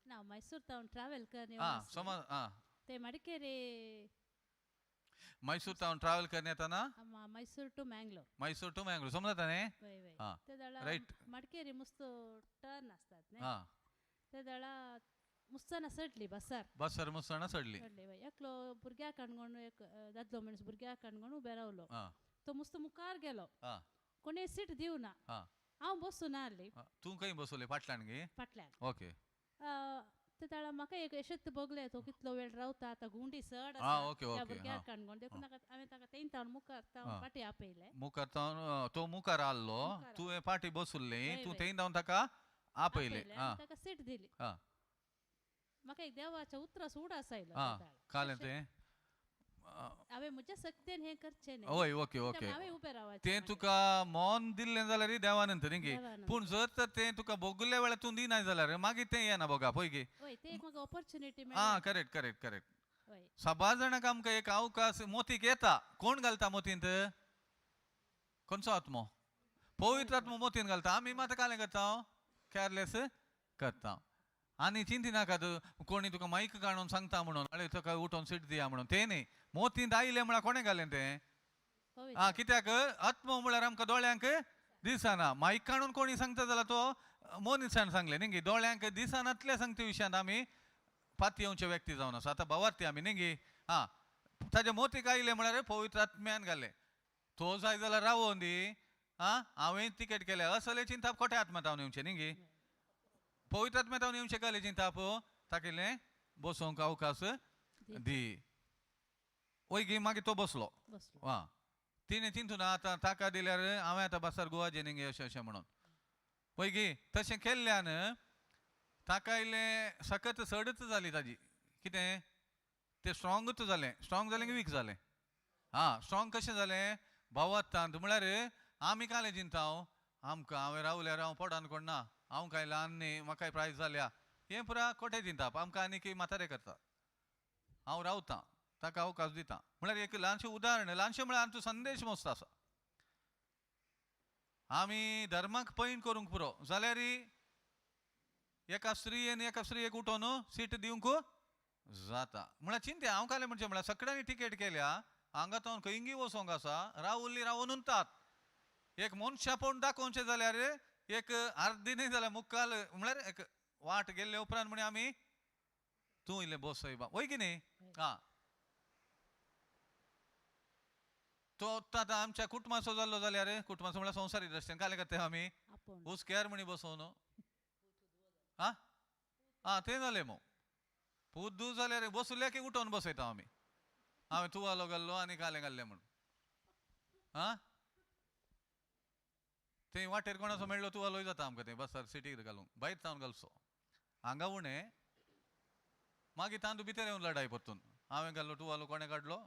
B: ना मैसूर तावन ट्रॅव्हल करने
A: आं समज आं
B: ते मडिकेरी
A: मैसूर तावन ट्रॅव्हल करने येताना
B: मैसूर टू मँगलोर
A: मैसूर टू मँगलोर समजता न्ही
B: वय वय
A: आं
B: ते दळ
A: रायट
B: मडिकेरी मुस्त टर्न आसतात न्ही
A: आं
B: ते दळ मुस्ताना सडली बसार
A: बसर मुसणां सडली
B: सडली वय एकलो भुरग्याक काणकोण एक दादलो मनीस भुरग्याक काणकोण उबे रावलो
A: आं
B: तो मुस्त मुखार गेलो
A: आं
B: कोणे सीट दिवना
A: आं
B: हांव बसून आहली
A: तूं खंय बसवले फाटल्यान गे
B: फाटल्यान
A: ओके.
C: ते ताळा म्हाका एक अशेंच भोगलें तो कितलो वेळ रावता आतां गुंडी चड
A: आ,
C: आसा
A: ओके,
C: त्या
A: ओके,
C: भुरग्याक
A: हा.
C: काणकोण देखून ताका हांवें ताका तेंय तावन मुखार
A: हा.
C: तावन फाटीं आपयलें.
A: मुखार तावन तो मुखार आहलो,
C: मुखार
A: तुवें फाटीं बसुल्लें,
C: हय,
A: तूं
C: हय.
A: थंय धांवन ताका आपयलें.
C: आपयलें
A: आं
C: आनी ताका सीट दिली.
A: आं
C: म्हाका एक देवाच्या उतराचो उडास आयलो
A: आं
C: त्या ताळा.
A: कालें
C: तशें
A: तें
C: हांवें म्हज्या शक्तेन हें करचें न्ही.
A: हय, ओके ओके.
C: हांवें उबें रावचें
A: तें
C: मागीर.
A: तुका मन दिल्लें जाल्यार देवानंतर न्ही गे.
C: देवानंतर.
A: पूण जर तर तें तुका भोगल्या वेळार तूं दिनाय जाल्यार मागीर तें येना बोगा पळय गे.
C: हय, तें एक म्हाका ऑपॉर्च्युनिटी
A: आं
C: मेळ्ळी.
A: Correct correct correct.
C: हय.
A: साबार जाणांक आमकां एक अवकाश मोतीक येता. कोण घालता मोतींत? खंयचो आत्मो? पवित्र आत्मो मोतीन घालता. आमी मात कालें करता, कॅरलेस करता आनी चिंती नाकात कोणी तुका मायक काडून सांगता म्हणून आळे तुका उठोवन सीट दिया म्हणून, तें न्ही. मोतींत आयलें म्हळ्यार कोणें घालें तें?
C: पवित्र.
A: आं, कित्याक आत्मो म्हळ्यार आमकां दोळ्यांक दिसना. मायक काडून कोणी सांगता जाल्यार तो मनीसान सांगलें न्ही गे. दोळ्यांक दिसनातल्या सांगते विशयांत आमी पातयेवचे व्यक्ती जावन आसा. आतां भावार्थी आमी न्ही गे. आं, ताज्या मोतीक आयलें म्हळ्यार पवित्र आत्म्यान घालें. तो जाय जाल्यार रावोन दी. आं, हांवें तिकेट केल्या असले चिंताप खोटे आत्म्या तावन येवचें न्ही गे. पवित्र आत्म्या तावन येवचें कहलें चिंताप ताकिल्लें बसोवंक अवकाश दी. वय गे, मागीर तो बसलो.
C: बसलो.
A: आं, तिणें चिंतून आतां ताका दिल्यार हांवें आतां बसार गोवा न्ही गे अशें अशें म्हणून. वय गे, तशें केल्ल्यान ताका इल्लें सकत चडच जाली ताजी. कितें तें स्ट्रॉंगूच जालें. स्ट्रॉंग जालें की वीक जालें? आं, स्ट्रॉंग कशें जालें? भावार्थांत. म्हळ्यार आमी कालें चिंता आमकां हांवें रावल्यार हांव पोटान कोण ना, हांव कांय ल्हान न्ही, म्हाकाय प्रायज जाल्या, हें पुरा खोटें चिंताप. आमकां आनीक म्हातारे करता. हांव रावतां ताका अवकाश दिता. म्हळ्यार एक ल्हानशें उदाहरण, ल्हानशें म्हळ्यार आमचो संदेश मस्त आसा. आमी धर्माक पैन करूंक पुरो जाल्यार एका स्त्रियेन एका स्त्रियेक उठोवन सीट दिवंक जाता. म्हळ्यार चिंत्या हांव कालें म्हणचें म्हळ्यार सगळ्यांनी तिकेट केल्या, हांगा तावन खंयगी वचोंक आसा, रावल्ली रावून उरतात. एक मनशां पळोवन दाखोवचें जाल्यार एक अर्दी न्ही जाल्यार मुखाल म्हळ्यार एक वाट गेल्ले उपरांत म्हणे आमी तूं इल्लें बसय बा, वय की न्ही? आं, तो आतां आमच्या कुटुंबाचो जाल्लो जाल्यार कुटुंबाचो म्हळ्यार संवसारी दृश्टीन कालें करता आमी
C: आपोवन
A: हुस्क्यार म्हणी बसोवन. आं आं, तें जालें मग. पूत जाल्यार बसुल्ल्या की उठोवन बसयता आमी. हांवें तुवालो घाल्लो आनी कालें घाल्लें म्हूण. आं, थंय वाटेर कोणाचो मेळ्ळो तुवालोय जाता आमकां थंय बसार सिटीर घालूंक, भायर जावन घालचो. हांगा उणें मागीर तांदूळ भितर येवन लडाय परतून, हांवें घाल्लो तुवालो कोणें काडलो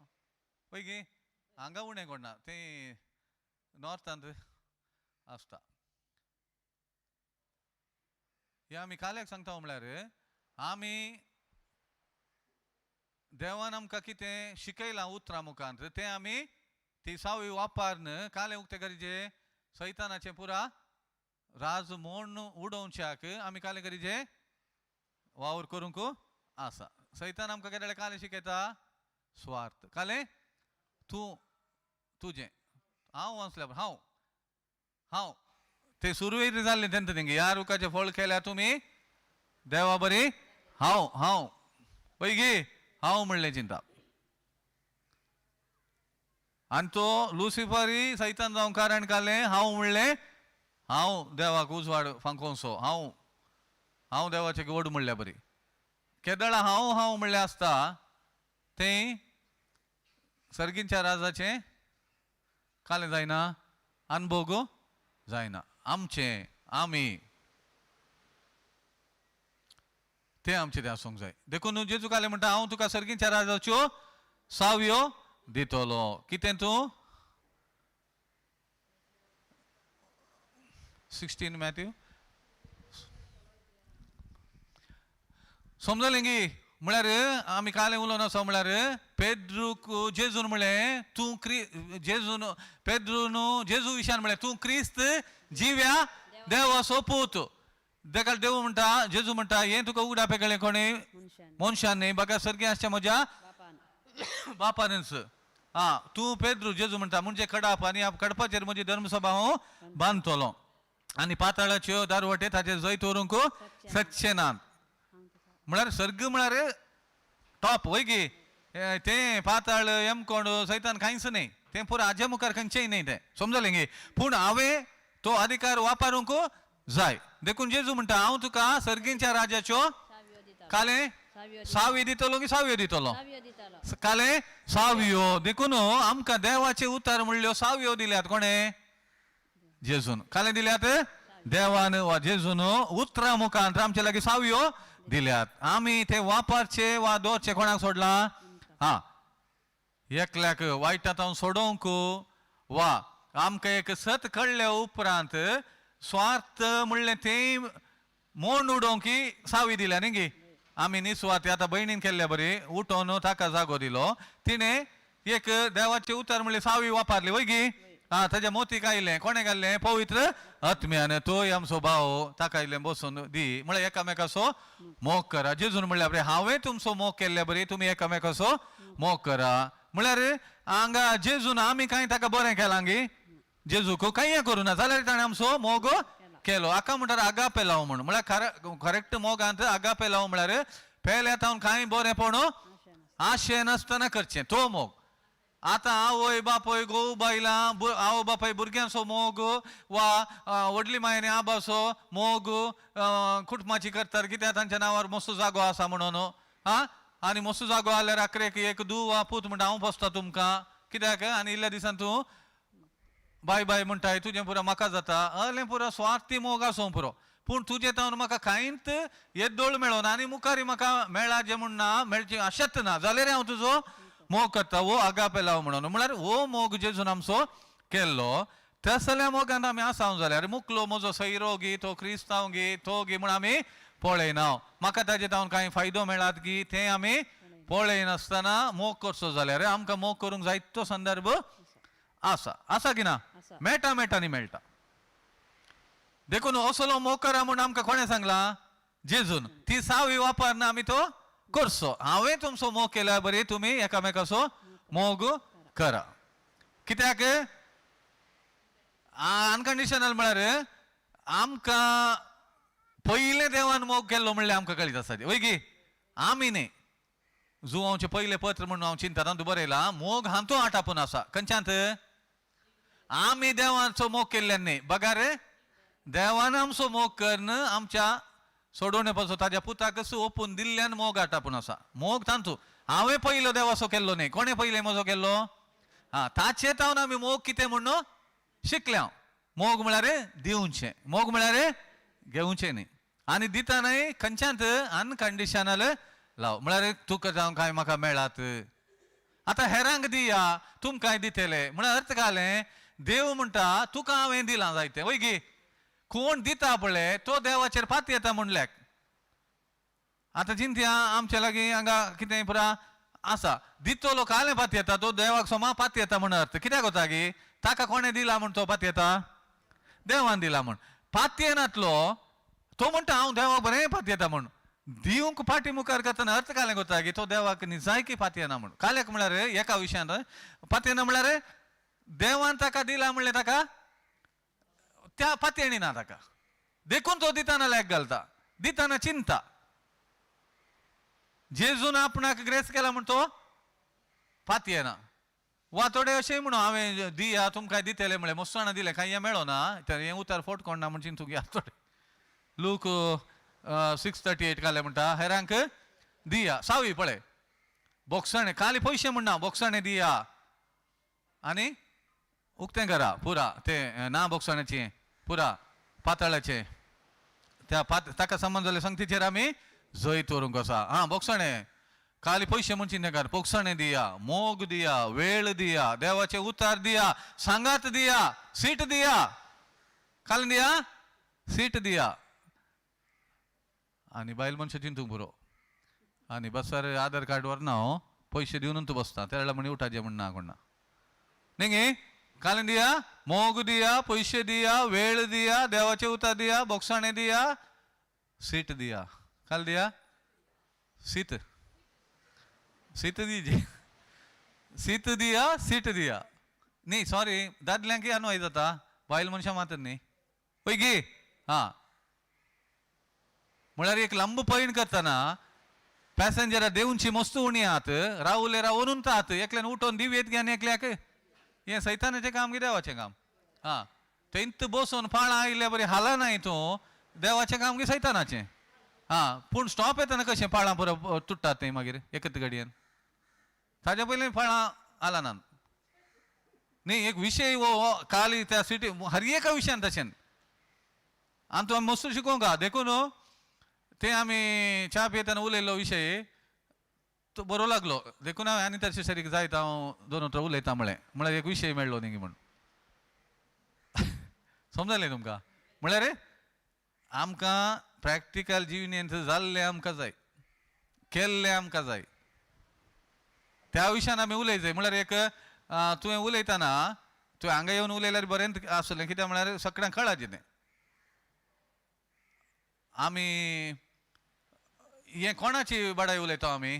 A: पळय गे. हांगा उणें कोण ना, थंय नॉर्थांत आसता. हें आमी काल्याक सांगता म्हळ्यार आमी देवान आमकां कितें शिकयलां उतरां मुखांत तें आमी ती सावी वापरून कालें उक्तें करीजे सैतानाचें पुरा राज मोडून उडोवच्याक आमी कालें करीजे वावर करूंक आसा. सैतान आमकां केदे कालें शिकयता? स्वार्थ. कालें तूं तुजें हांव वाचल्या हांव हांव ते सुरवेर जाल्लें तेंत तेंगे ह्या रुखाचें फळ केल्यार तुमी देवा बरी हांव हांव पळय गे हांव म्हणलें चिंता. आनी तो लुसिफरी सैतान जावंक कारण काडलें हांव म्हणलें हांव देवाक उजवाड फांकोवचो, हांव हांव देवाचें गोड म्हणल्या बरी. केदळा हांव हांव म्हणलें आसता तें सर्गींच्या राजाचें कालें जायना, अनभोग जायना. आमचें आमी तें आमचें तें आसूंक जाय. देखून जेजू कालें म्हणटा हांव तुका सर्गींच्या राजाच्यो सावयो दितलो. कितें तूं 16 मॅथ्यू समजलें गी? म्हळ्यार आमी कालें उलोवन आसा म्हळ्यार पेद्रूक जेजून म्हणलें तूं क्री जेजून पेद्रून जेजू विशयान म्हणलें तूं क्रिस्त जिव्या देवाचो पूत. देखा देव म्हणटा जेजू म्हणटा हें तुका उगडापें कळ्ळें कोणी मनशान न्ही बाका सर्गी आसच्या म्हज्या बापानच. आं, तूं पेद्रू जेजू म्हणटा म्हणजे खडाप आनी ह्या खडपाचेर म्हजी धर्मसभा हांव बांदतलो आनी पाताळाच्यो दारवटे ताचेर जैत व्हरूंक शकचे नात. म्हळ्यार सर्ग म्हळ्यार टॉप वय गी, तें पाताळ यमकोंड सैतान कांयच न्ही, तें पुरो हाजे मुखार खंयचेय न्ही तें समजलें गे. पूण हांवें तो अधिकार वापरूंक जाय. देखून जेजू म्हणटा हांव तुका सर्गींच्या राजाच्यो काले
B: सावयो.
A: सावी दितलो की सावयो दितलो?
B: सावयो दितालो.
A: काले सावयो. देखून आमकां देवाचे उतर म्हणल्यो सावयो दिल्यात कोणे? जेजून. काले दिल्यात देवान वा जेजून उतरां मुखांत आमचे लागीं सावयो दिल्यात. आमी ते वापरचे वा दवरचे कोणाक सोडला? हा, एकल्याक वायटांत हांव सोडोवंक वा आमकां एक सत कळ्ळे उपरांत स्वार्थ म्हणलें तें मोड उडोवंक की सावी दिल्या न्ही गी. आमी निस्वार्थी आतां भयणीन केल्ल्या बरी उठोवन ताका जागो दिलो. तिणें एक देवाचें उतर म्हणलें सावी वापरली वय गी. आं, ताज्या मोतीक आयलें कोणें घाल्लें? पवित्र आत्म्यान. तोय आमचो भाव ताका इल्लें बसून दी म्हळ्यार एकामेकाचो मोग करा. जेजून म्हणल्यार बरें हांवें तुमचो मोग केल्ल्या बरी तुमी एकामेकाचो मोग करा. म्हळ्यार हांगा जेजून आमी कांय ताका बरें केलां गी? जेजूक कांय करूं ना जाल्यार ताणें आमचो मोग केलो. हाका म्हणटात आगापे लाव म्हूण. म्हळ्यार करेक्ट मोगांत आगापे लाव म्हळ्यार पेल्या तावन कांय बरेंपण आशें नासतना करचें तो मोग. आतां आवय बापूय घोव बायलां आवय बापाय भुरग्यांचो मोग वा व्हडली मायने आबाचो मोग कुटुंबाची करतात कित्याक तांच्या नांवार मस्त जागो आसा म्हणून. आं, आनी मस्त जागो आल्यार आखरेक एक धूव वा पूत म्हणटा हांव पोसता तुमकां कित्याक आनी इल्ल्या दिसान तूं बाय बाय म्हणटाय तुजें पुरो म्हाका जाता. असलें पुरो स्वार्थी मोग आसूं पुरो. पूण तुजें तावन म्हाका कांयच येदोळ मेळना आनी मुखार म्हाका मेळा जें म्हूण ना मेळचें अशेंच ना जाल्यार हांव तुजो मोग करता. हो आगापे लाव म्हणून. म्हळ्यार हो मोग जेजून आमचो केल्लो तसल्या मोगान आमी आसा जाल्यार मुकलो म्हजो सैरो गी तो क्रिस्तांव गी तो गी म्हूण आमी पळयना. म्हाका ताजे तावन कांय फायदो मेळात गी तें आमी पळयनासतना मोग करचो जाल्यार आमकां मोग करूंक जायतो संदर्भ आसा. आसा की ना? मेळटा मेळटा न्ही मेळटा. देखून असलो मोग करा म्हूण आमकां कोणें सांगलां? जेजून. ती सावी वापरना आमी तो करचो. हांवें तुमचो मोग केल्यार बरी तुमी एकामेकाचो मोग करा. कित्याक अनकंडिशनल म्हळ्यार आमकां पयलें देवान मोग केल्लो म्हणल्यार आमकां कळीत आसा वय गी. आमी न्ही जुवांचें पयलें पत्र म्हणून हांव चिंता तातूंत बरयलां मोग हांतू आटापून आसा. खंयच्यांत? आमी देवाचो मोग केल्ल्यान न्ही बगार देवान आमचो मोग करून आमच्या सोडोवणे पासून ताज्या पुताक ओपून दिल्ल्यान मोग आटापून आसा. मोग तांतू हांवें पयलो देवाचो केल्लो न्ही. कोणें पयलें म्हजो केल्लो? आं, ताचे तावन आमी मोग कितें म्हणून शिकल्या. मोग म्हळ्यार दिवचें, मोग म्हळ्यार घेवचें न्ही. आनी दिता न्हय खंयच्यांत अनकंडिशनल लाव म्हळ्यार तुका जावं कांय म्हाका मेळात आतां हेरांक दिया तुमकांय दितले म्हळ्यार अर्थ घालें. देव म्हणटा तुका हांवें दिलां जायतें वय गी. कोण दिता पळय तो देवाचेर पात येता म्हणल्याक. आतां चिंतया आमच्या लागीं हांगा कितें पुरा आसा दितलो कालें पात येता तो देवाक सोमा पात येता म्हण अर्थ कित्याक वता गी? ताका कोणें दिला म्हण तो पात येता? देवान दिला म्हण. पात येनातलो तो म्हणटा हांव देवाक बरें पात येता म्हण. दिवंक फाटी मुखार करतना अर्थ कालें करता की तो देवाक निजायकी पात येना म्हण. काल्याक म्हळ्यार एका विशयान पात येना म्हळ्यार देवान ताका दिला म्हणलें ताका त्या पातयेणी ना ताका. देखून तो दिताना लॅक घालता, दिताना चिंता. जेजून आपणाक ग्रेस केला म्हण तो पातयेना. वा थोडे अशें म्हणून हांवें दिया तुमकां दितले म्हणलें मस्ताना दिलें कांय हें मेळो ना तर हें उतार फोट कोण ना म्हण चिंतूंक या थोडे. लूक 6:38 घालें म्हणटा हेरांक दिया सावी पळय बोगसणें खाली पयशे म्हणना बोगसणें दिया आनी उक्तें करा पुरा तें ना बोगसण्याचें पुरा पातळाचें त्या पात ताका संबंद जालें संगतीचेर आमी जैत व्हरूंक आसा. आं, बोगसणें खाली पयशे म्हूण चिंता कर. बोगसणें दिया, मोग दिया, वेळ दिया, देवाचें उतार दिया, सांगात दिया, सीट दिया, खाली दिया सीट दिया. आनी बायल मनशां चिंतूंक पुरो. आनी बसार आधार कार्ड व्हरना हो पयशे दिवन तूं बसता त्या वेळार म्हण उठाचें म्हण ना कोण ना न्ही गे. कालें दिया, मोग दिया, पयशे दिया, वेळ दिया, देवाचें उतार दिया, बोगसाणें दिया, सीट दिया. काल दिया सीत सीत दीजे सीत दिया सीट दिया न्ही. सॉरी दादल्यांकय अनवाय जाता बायल मनशां मात न्ही पळय गी. हां, म्हळ्यार एक लांब पयण करतना पॅसेंजरा देवची मस्त उणी आहात रावले रावून आहात एकल्यान उठोवन दिवयेत गे आनी एकल्याक हें सैतानाचें काम की देवाचें काम? आं, थंयत बसून पाळां आयिल्ल्या बरी हालनाय तूं देवाचें काम की सैतानाचें? आं, पूण स्टॉप येतना कशें पाळां पुरो तुट्टात तें मागीर एकच गाडयेन ताज्या पयलीं फळां आला ना न्ही. एक विशय हो काल त्या सिटी हर एका विशयान तशें आनी तूं आमी मस्त शिकोवंक आहा. देखून तें आमी च्या पियेतना उलयल्लो विशय तो बरो लागलो. देखून हांवें आनी तशें शरीक जायत हांव दोन उतरां उलयता म्हळें, म्हळ्यार एक विशय मेळ्ळो न्ही म्हूण. समजलें तुमकां? म्हळ्यार आमकां प्रॅक्टिकल जिवनेंत जाल्लें आमकां जाय, केल्लें आमकां जाय. त्या विशयान आमी उलय जाय. म्हळ्यार एक तुवें उलयतना तुवें हांगा येवन उलयल्यार बरें आसलें, कित्याक म्हळ्यार सगळ्यांक कळाचें तें. आमी हें कोणाची बडाय उलयता आमी?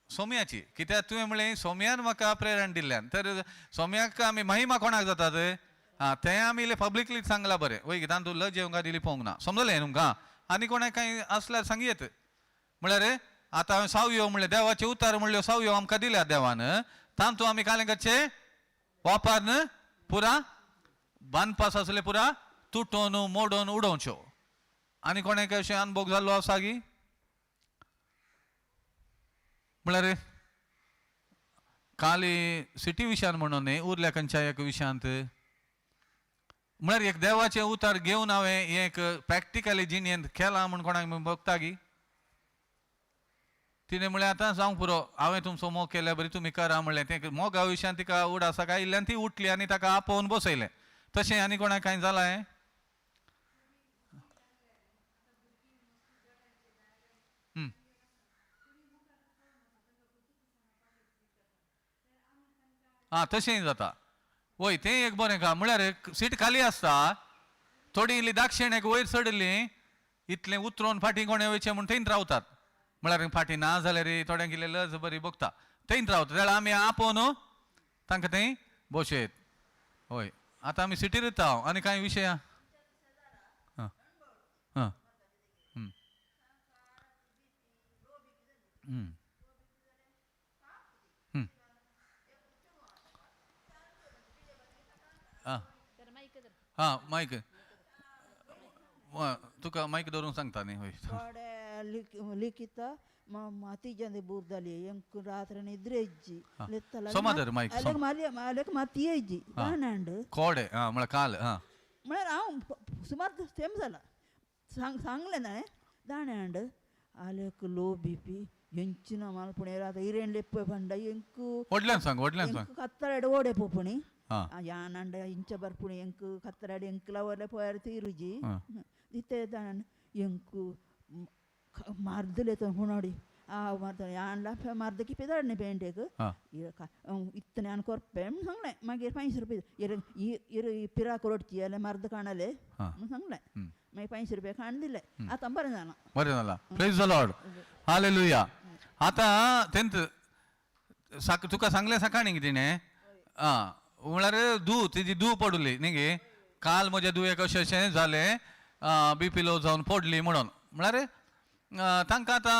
A: सोम्याची. कित्याक तुवें म्हणलें सोम्यान म्हाका प्रेरण दिल्ल्यान, तर सोम्याक आमी महिमा कोणाक जातात? आं, तें आमी इल्लें पब्लिकली सांगलां बरें वय, तातूंत लज येवंक दिली पळोवंक ना. समजलें तुमकां? आनी कोणाक कांय आसल्यार सांगयेत. म्हळ्यार आतां हांवें सावयो म्हणलें, देवाचे उतार म्हणल्यो सावयो आमकां दिल्या देवान, तातूंत आमी कालें करचें वापरन पुरा बांदपास आसले पुरा तुटोन मोडोन उडोवच्यो. आनी कोणाक अशें अनभोग जाल्लो आसा गी? म्हळ्यार काली सिटी विशयान म्हणून न्ही, उरल्या खंयच्या एक विशयांत म्हळ्यार एक देवाचें उतार घेवन हांवें एक प्रॅक्टिकली जिणेंत केलां म्हूण कोणाक भोगता गी? तिणें म्हणलें आतां जावंक पुरो, हांवें तुमचो मोग केल्या बरी तुमी करा म्हणलें. तें मोगा विशयान तिका उडासाक आयिल्ल्यान ती उठली आनी ताका आपोवन बसयलें. तशें आनी कोणाक कांय जालां? आं, तशेंय जाता वय. तें एक बरें का, म्हळ्यार सीट खाली आसता, थोडी इल्ली दाक्षिणेक वयर चडिल्ली इतलें उतरोन फाटीं कोणें वयचें म्हूण थंयच रावतात. म्हळ्यार फाटीं ना जाल्यार थोड्यांक इल्लें लज बरी भोगता, थंयच रावता. जाल्यार आमी आपोवन तांकां थंय बसयत. हय, आतां आमी सिटीर येता. आनी कांय विशय? आं आं आं आं, मायक तुका मायक धरून सांगता न्ही. हय,
D: ಲಿಖಿತ ಮತಿಜಂದೆ ಬೂರ್ದಲಿ ಎಂಕ್ ರಾತ್ರಿ ನಿದ್ರೆ ಇಜ್ಜಿ
A: ಸಮಾಧಾನ ಮೈಕ್
D: ಅಲೆಕ್ ಮತಿಯೇ ಇಜ್ಜಿ ದಾನಾಂಡ್
A: ಕೋಡೆ. ಹಾಂ, म्हळ्यार काल. हां,
D: म्हळ्यार हांव सुमार सेम जाला सांगलें ताणें दाणांड आलेक लो बी पी ಎಂಚಿನ ಮಲ್ಪುಣೆ ರಾತ್ರಿ ಇರೇನ್ ಲೆಪ್ಪೆ ಪಂಡ ಎಂಕು
A: व्हडल्यान सांग, व्हडल्यान सांग.
D: ಕತ್ತರಡೆ ಓಡೆ ಪೋಪುಣಿ ಯಾನಂಡ ಇಂಚ ಬರ್ಪುಣಿ ಎಂಕು ಕತ್ತರಡೆ ಎಂಕ್ಲ ಒಲೆ ಪೋಯರ್ ತೀರುಜಿ ಇತ್ತೆ ದಾನ ಎಂಕು ಮರ್ದಲೆ ಹುಣೋಡಿ ಆ ಮರ್ದ ಯಾನ್ಲ ಮರ್ದ ಕಿಪಿದಾಡ್ನೆ ಪೇಂಟೆಗ್ ಇತ್ತನೆ ಯಾನ್ ಕೊರ್ಪೆ ಸಂಗ್ಲೆ ಮಾಗೀರ್ 5 ರೂಪಾಯಿ ಇರು ಇರು ಪಿರಾಕ್ ರೊಟ್ಟಿ ಅಲ್ಲ ಮರ್ದ ಕಾಣಲೆ ಸಂಗ್ಲೆ ಮೈ 5 ರೂಪಾಯಿ ಕಾಣದಿಲ್ಲ ಆತ ಬರದಾನ
A: बरें. प्रेज the Lord, hallelujah. आतां तेंत तुका सांगलें सकाळीं तिणें. आं, म्हळ्यार धूव तिजी धूव पडली न्ही गे, काल म्हज्या धुवेक अशें अशें जालें, बी पी लो जावन पडली म्हणून. म्हळ्यार तांकां आतां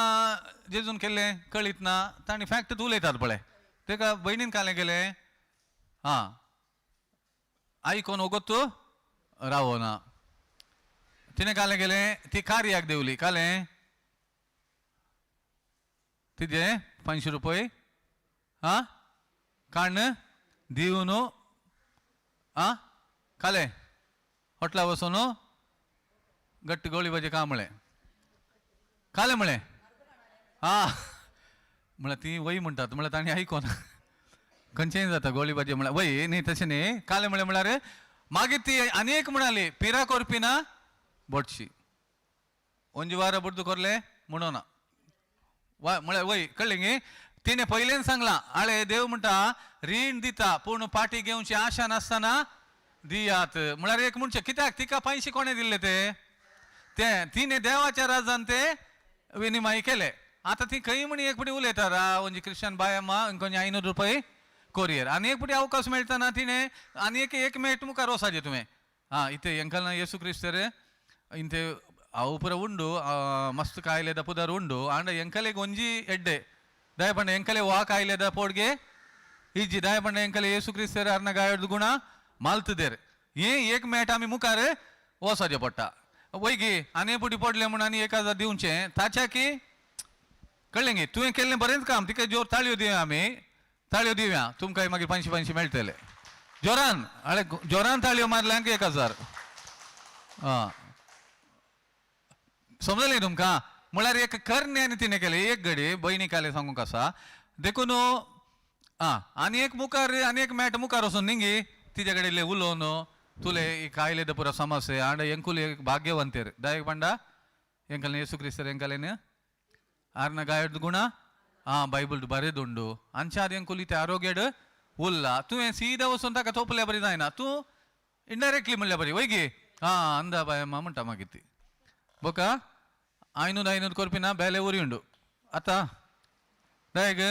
A: जेजून केल्लें कळीत ना, तांणी फॅक्ट उलयतात पळय. तेका भयणीन कालें केलें. आं, आयकोन वगत रावना. तिणें कालें केलें, ती कार्याक देंवली. कालें तिजें 500 रुपये आं काण्ण दिवन आं कालें हॉटला वचून गट्ट गोळी भाजी का म्हळें, कालें म्हळें. आं, म्हळ्यार ती वय म्हणटात, म्हळ्यार तांणी आयकोना खंयचेंय जाता गोळी भाजी म्हळ्यार वय न्ही तशें न्ही. कालें म्हळें म्हळ्यार मागीर ती आनी एक म्हणाली पिरा कोरपी ना बोटशी ಒಂಜಿ ವಾರ ಬುಡ್ದು ಕೊರ್ಲೆ म्हणोना वा म्हळ्यार वय कळ्ळें गे. तिणें पयलेन सांगलां आळे देव म्हणटा रीण दिता पूण पाटी घेवची आशा नासतना दियात. म्हळ्यार एक म्हणचें कित्याक तिका पयशे कोणें दिल्ले ते ते तिणें देवाच्या राजान ते विनिमय केले. आतां ती खंय म्हण एक फावटी उलयता रा ಒಂजी क्रिश्चन बायम्मा खंय 500 रुपये कोरियर आनी एक फावटी अवकाश मेळटना तिणें आनी एक एक मेट मुखार वचाचें तुवें. आं, इथे ಎಂಕಲ್ನ ಯೇಸು ಕ್ರಿಸ್ತರೇ ಇಂತೆ ಅವು ಪೂರ ಉಂಡು ಮಸ್ತ್ ಕಾಯಿಲೆದ ಪುದರ್ ಉಂಡು. ಆಂಡ ಎಂಕಲೆಗ್ ಒಂಜಿ ಎಡ್ಡೆ ದಯಪಂಡ ಎಂಕಲೆ ವಾ ಕಾಯಿಲೆದ ಪೋಡ್ಗೆ ಇಜ್ಜಿ. ದಯಪಂಡ ಎಂಕಲೆ ಯೇಸು ಕ್ರಿಸ್ತರೇ ಅರ್ನ ಗಾಯದ ಗುಣ ಮಾಲ್ತದೇರ್. ಏ ಏಕ್ ಮೇಟ್ ಆಮಿ ಮುಖಾರ್ ಓಸಾಜೆ ಪಟ್ಟ. वय आनी पुटी पडले म्हूण आनी 1000 दिवचें ताच्या की कळ्ळें गे? तुवें केल्लें बरेंच काम, तिका जोर ताळयो दिवया, आमी ताळयो दिवया, तुमकां मागीर 500 500 मेळटले. जोरान आळे जोरान ताळयो मारल्यांक 1000. आं समजलें तुमकां? म्हळ्यार एक करणे आनी तिणें केलें एक घडी भयणीक आलें सांगूंक आसा देखून. आं आनी एक मुखार आनी एक मॅट मुखार वचून न्ही तिजे कडेन इल्लें उलोवन तुले ही कायले पुरा समस्या आनी ಎಂಕುಲು एक भाग्यವಂतेर दायक पंडा ಎಂಕಲ್ನ ಯೇಸು ಕ್ರಿಸ್ತರ್ ಎಂಕಲೇನು ಆರ್ನ ಗಾಯದ ಗುಣ ಬೈಬಲ್ ಬರೆದುಂಡು ಅಂಚಾದ ಎಂಕುಲು ಇತ್ತೆ ಆರೋಗ್ಯಡ್ ಉಲ್ಲ. ತುವೆ ಸೀದಾ ವಸೂನ್ ತಾಕ ತೋಪುಲೆ ಬರಿ ದಾಯನ ತೂ ಇಂಡೈರೆಕ್ಟ್ಲಿ ಮುಲ್ಲೆ ಬರಿ ಒಯ್ಗಿ ಅಂದ ಬಾಯಮ್ಮ ಮುಂಟ ಮಾಗಿತ್ತಿ ಬೊಕ 500 500 ಕೊರ್ಪಿನ ಬೇಲೆ ಉರಿ ಉಂಡು ಅತ್ತ ದಾಯಗ್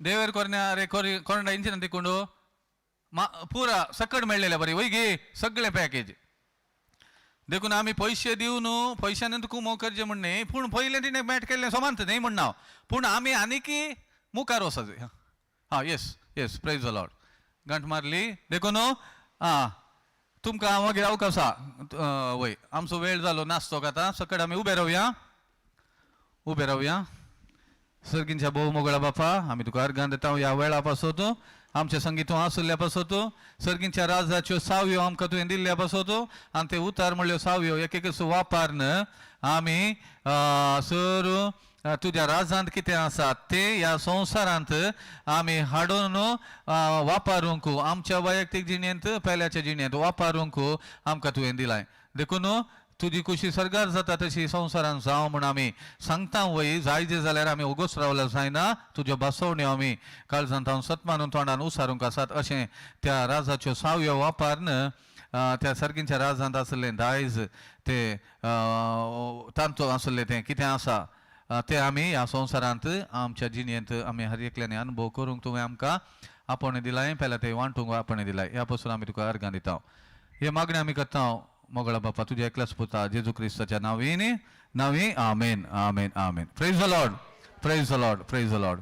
A: ದೇವೇರ್ ಕೊರ್ನ ಅರೆ ಕೊರಿ ಕೊರಂಡ ಇಂಚಿನ ತಿಕ್ಕೊಂಡು ಮಾ ಪೂರ ಸಕ್ಕಡ್ मेळ्ळेले बरी वयगी सगळे पॅकेज. देखून आमी पयशे दिवन पयशान तुका मोग करचें म्हण न्ही, पूण पयलें तिणें मॅट केल्लें सोमांत न्ही म्हण हांव, पूण आमी आनीकी मुखार वचत. हां yes yes praise the Lord. गांठ मारली देखून आं तुमकां हांव मागीर अवकाश आसा वय आमचो वेळ जालो नाचतो आतां सकट आमी उबे रावया उबे रावया. सर्गींच्या भोव मोगळा बापा, आमी तुका अर्गां दिता ह्या वेळा पासत, आमचे संगीत तूं आसुल्ल्या पासत, सर्गींच्या राजाच्यो सावयो आमकां तुवें दिल्ल्या पासत आनी ते उतार म्हणल्यो सावयो एक एक वापरून आमी सर तुज्या राजांत कितें आसा तें ह्या संवसारांत आमी हाडून वापरूंक आमच्या वैयक्तीक जिणेंत पेल्याच्या जिणेंत वापरूंक आमकां तुवें दिलाय. देखून तुजी कुशी सर्गार जाता तशी संवसारान जावं म्हूण आमी सांगता वय. जायजे जाल्यार आमी ओगोच रावल्यार जायना, तुज्यो भासोवण्यो आमी काळजांत हांव सतमानून तोंडान उसारूंक आसात अशें त्या राजाच्यो सावयो वापरून त्या सर्गींच्या राजांत आसलें दायज ते तांचो आसलें तें कितें आसा तें आमी ह्या संवसारांत आमच्या जिणेंत आमी हर एकल्यानी अनुभव करूंक तुवें आमकां आपोवणें दिलाय, पेल्या तें वांटूंक आपोवणें दिलाय. ह्या पासून आमी तुका अर्गां दिता. हे मागणें आमी करता मोगळा बापा तुज्या एकल्याच पुता जेजू क्रिस्ताच्या नांवीन नावी आमेन आमेन आमेन. Praise the Lord, praise the Lord, praise the Lord.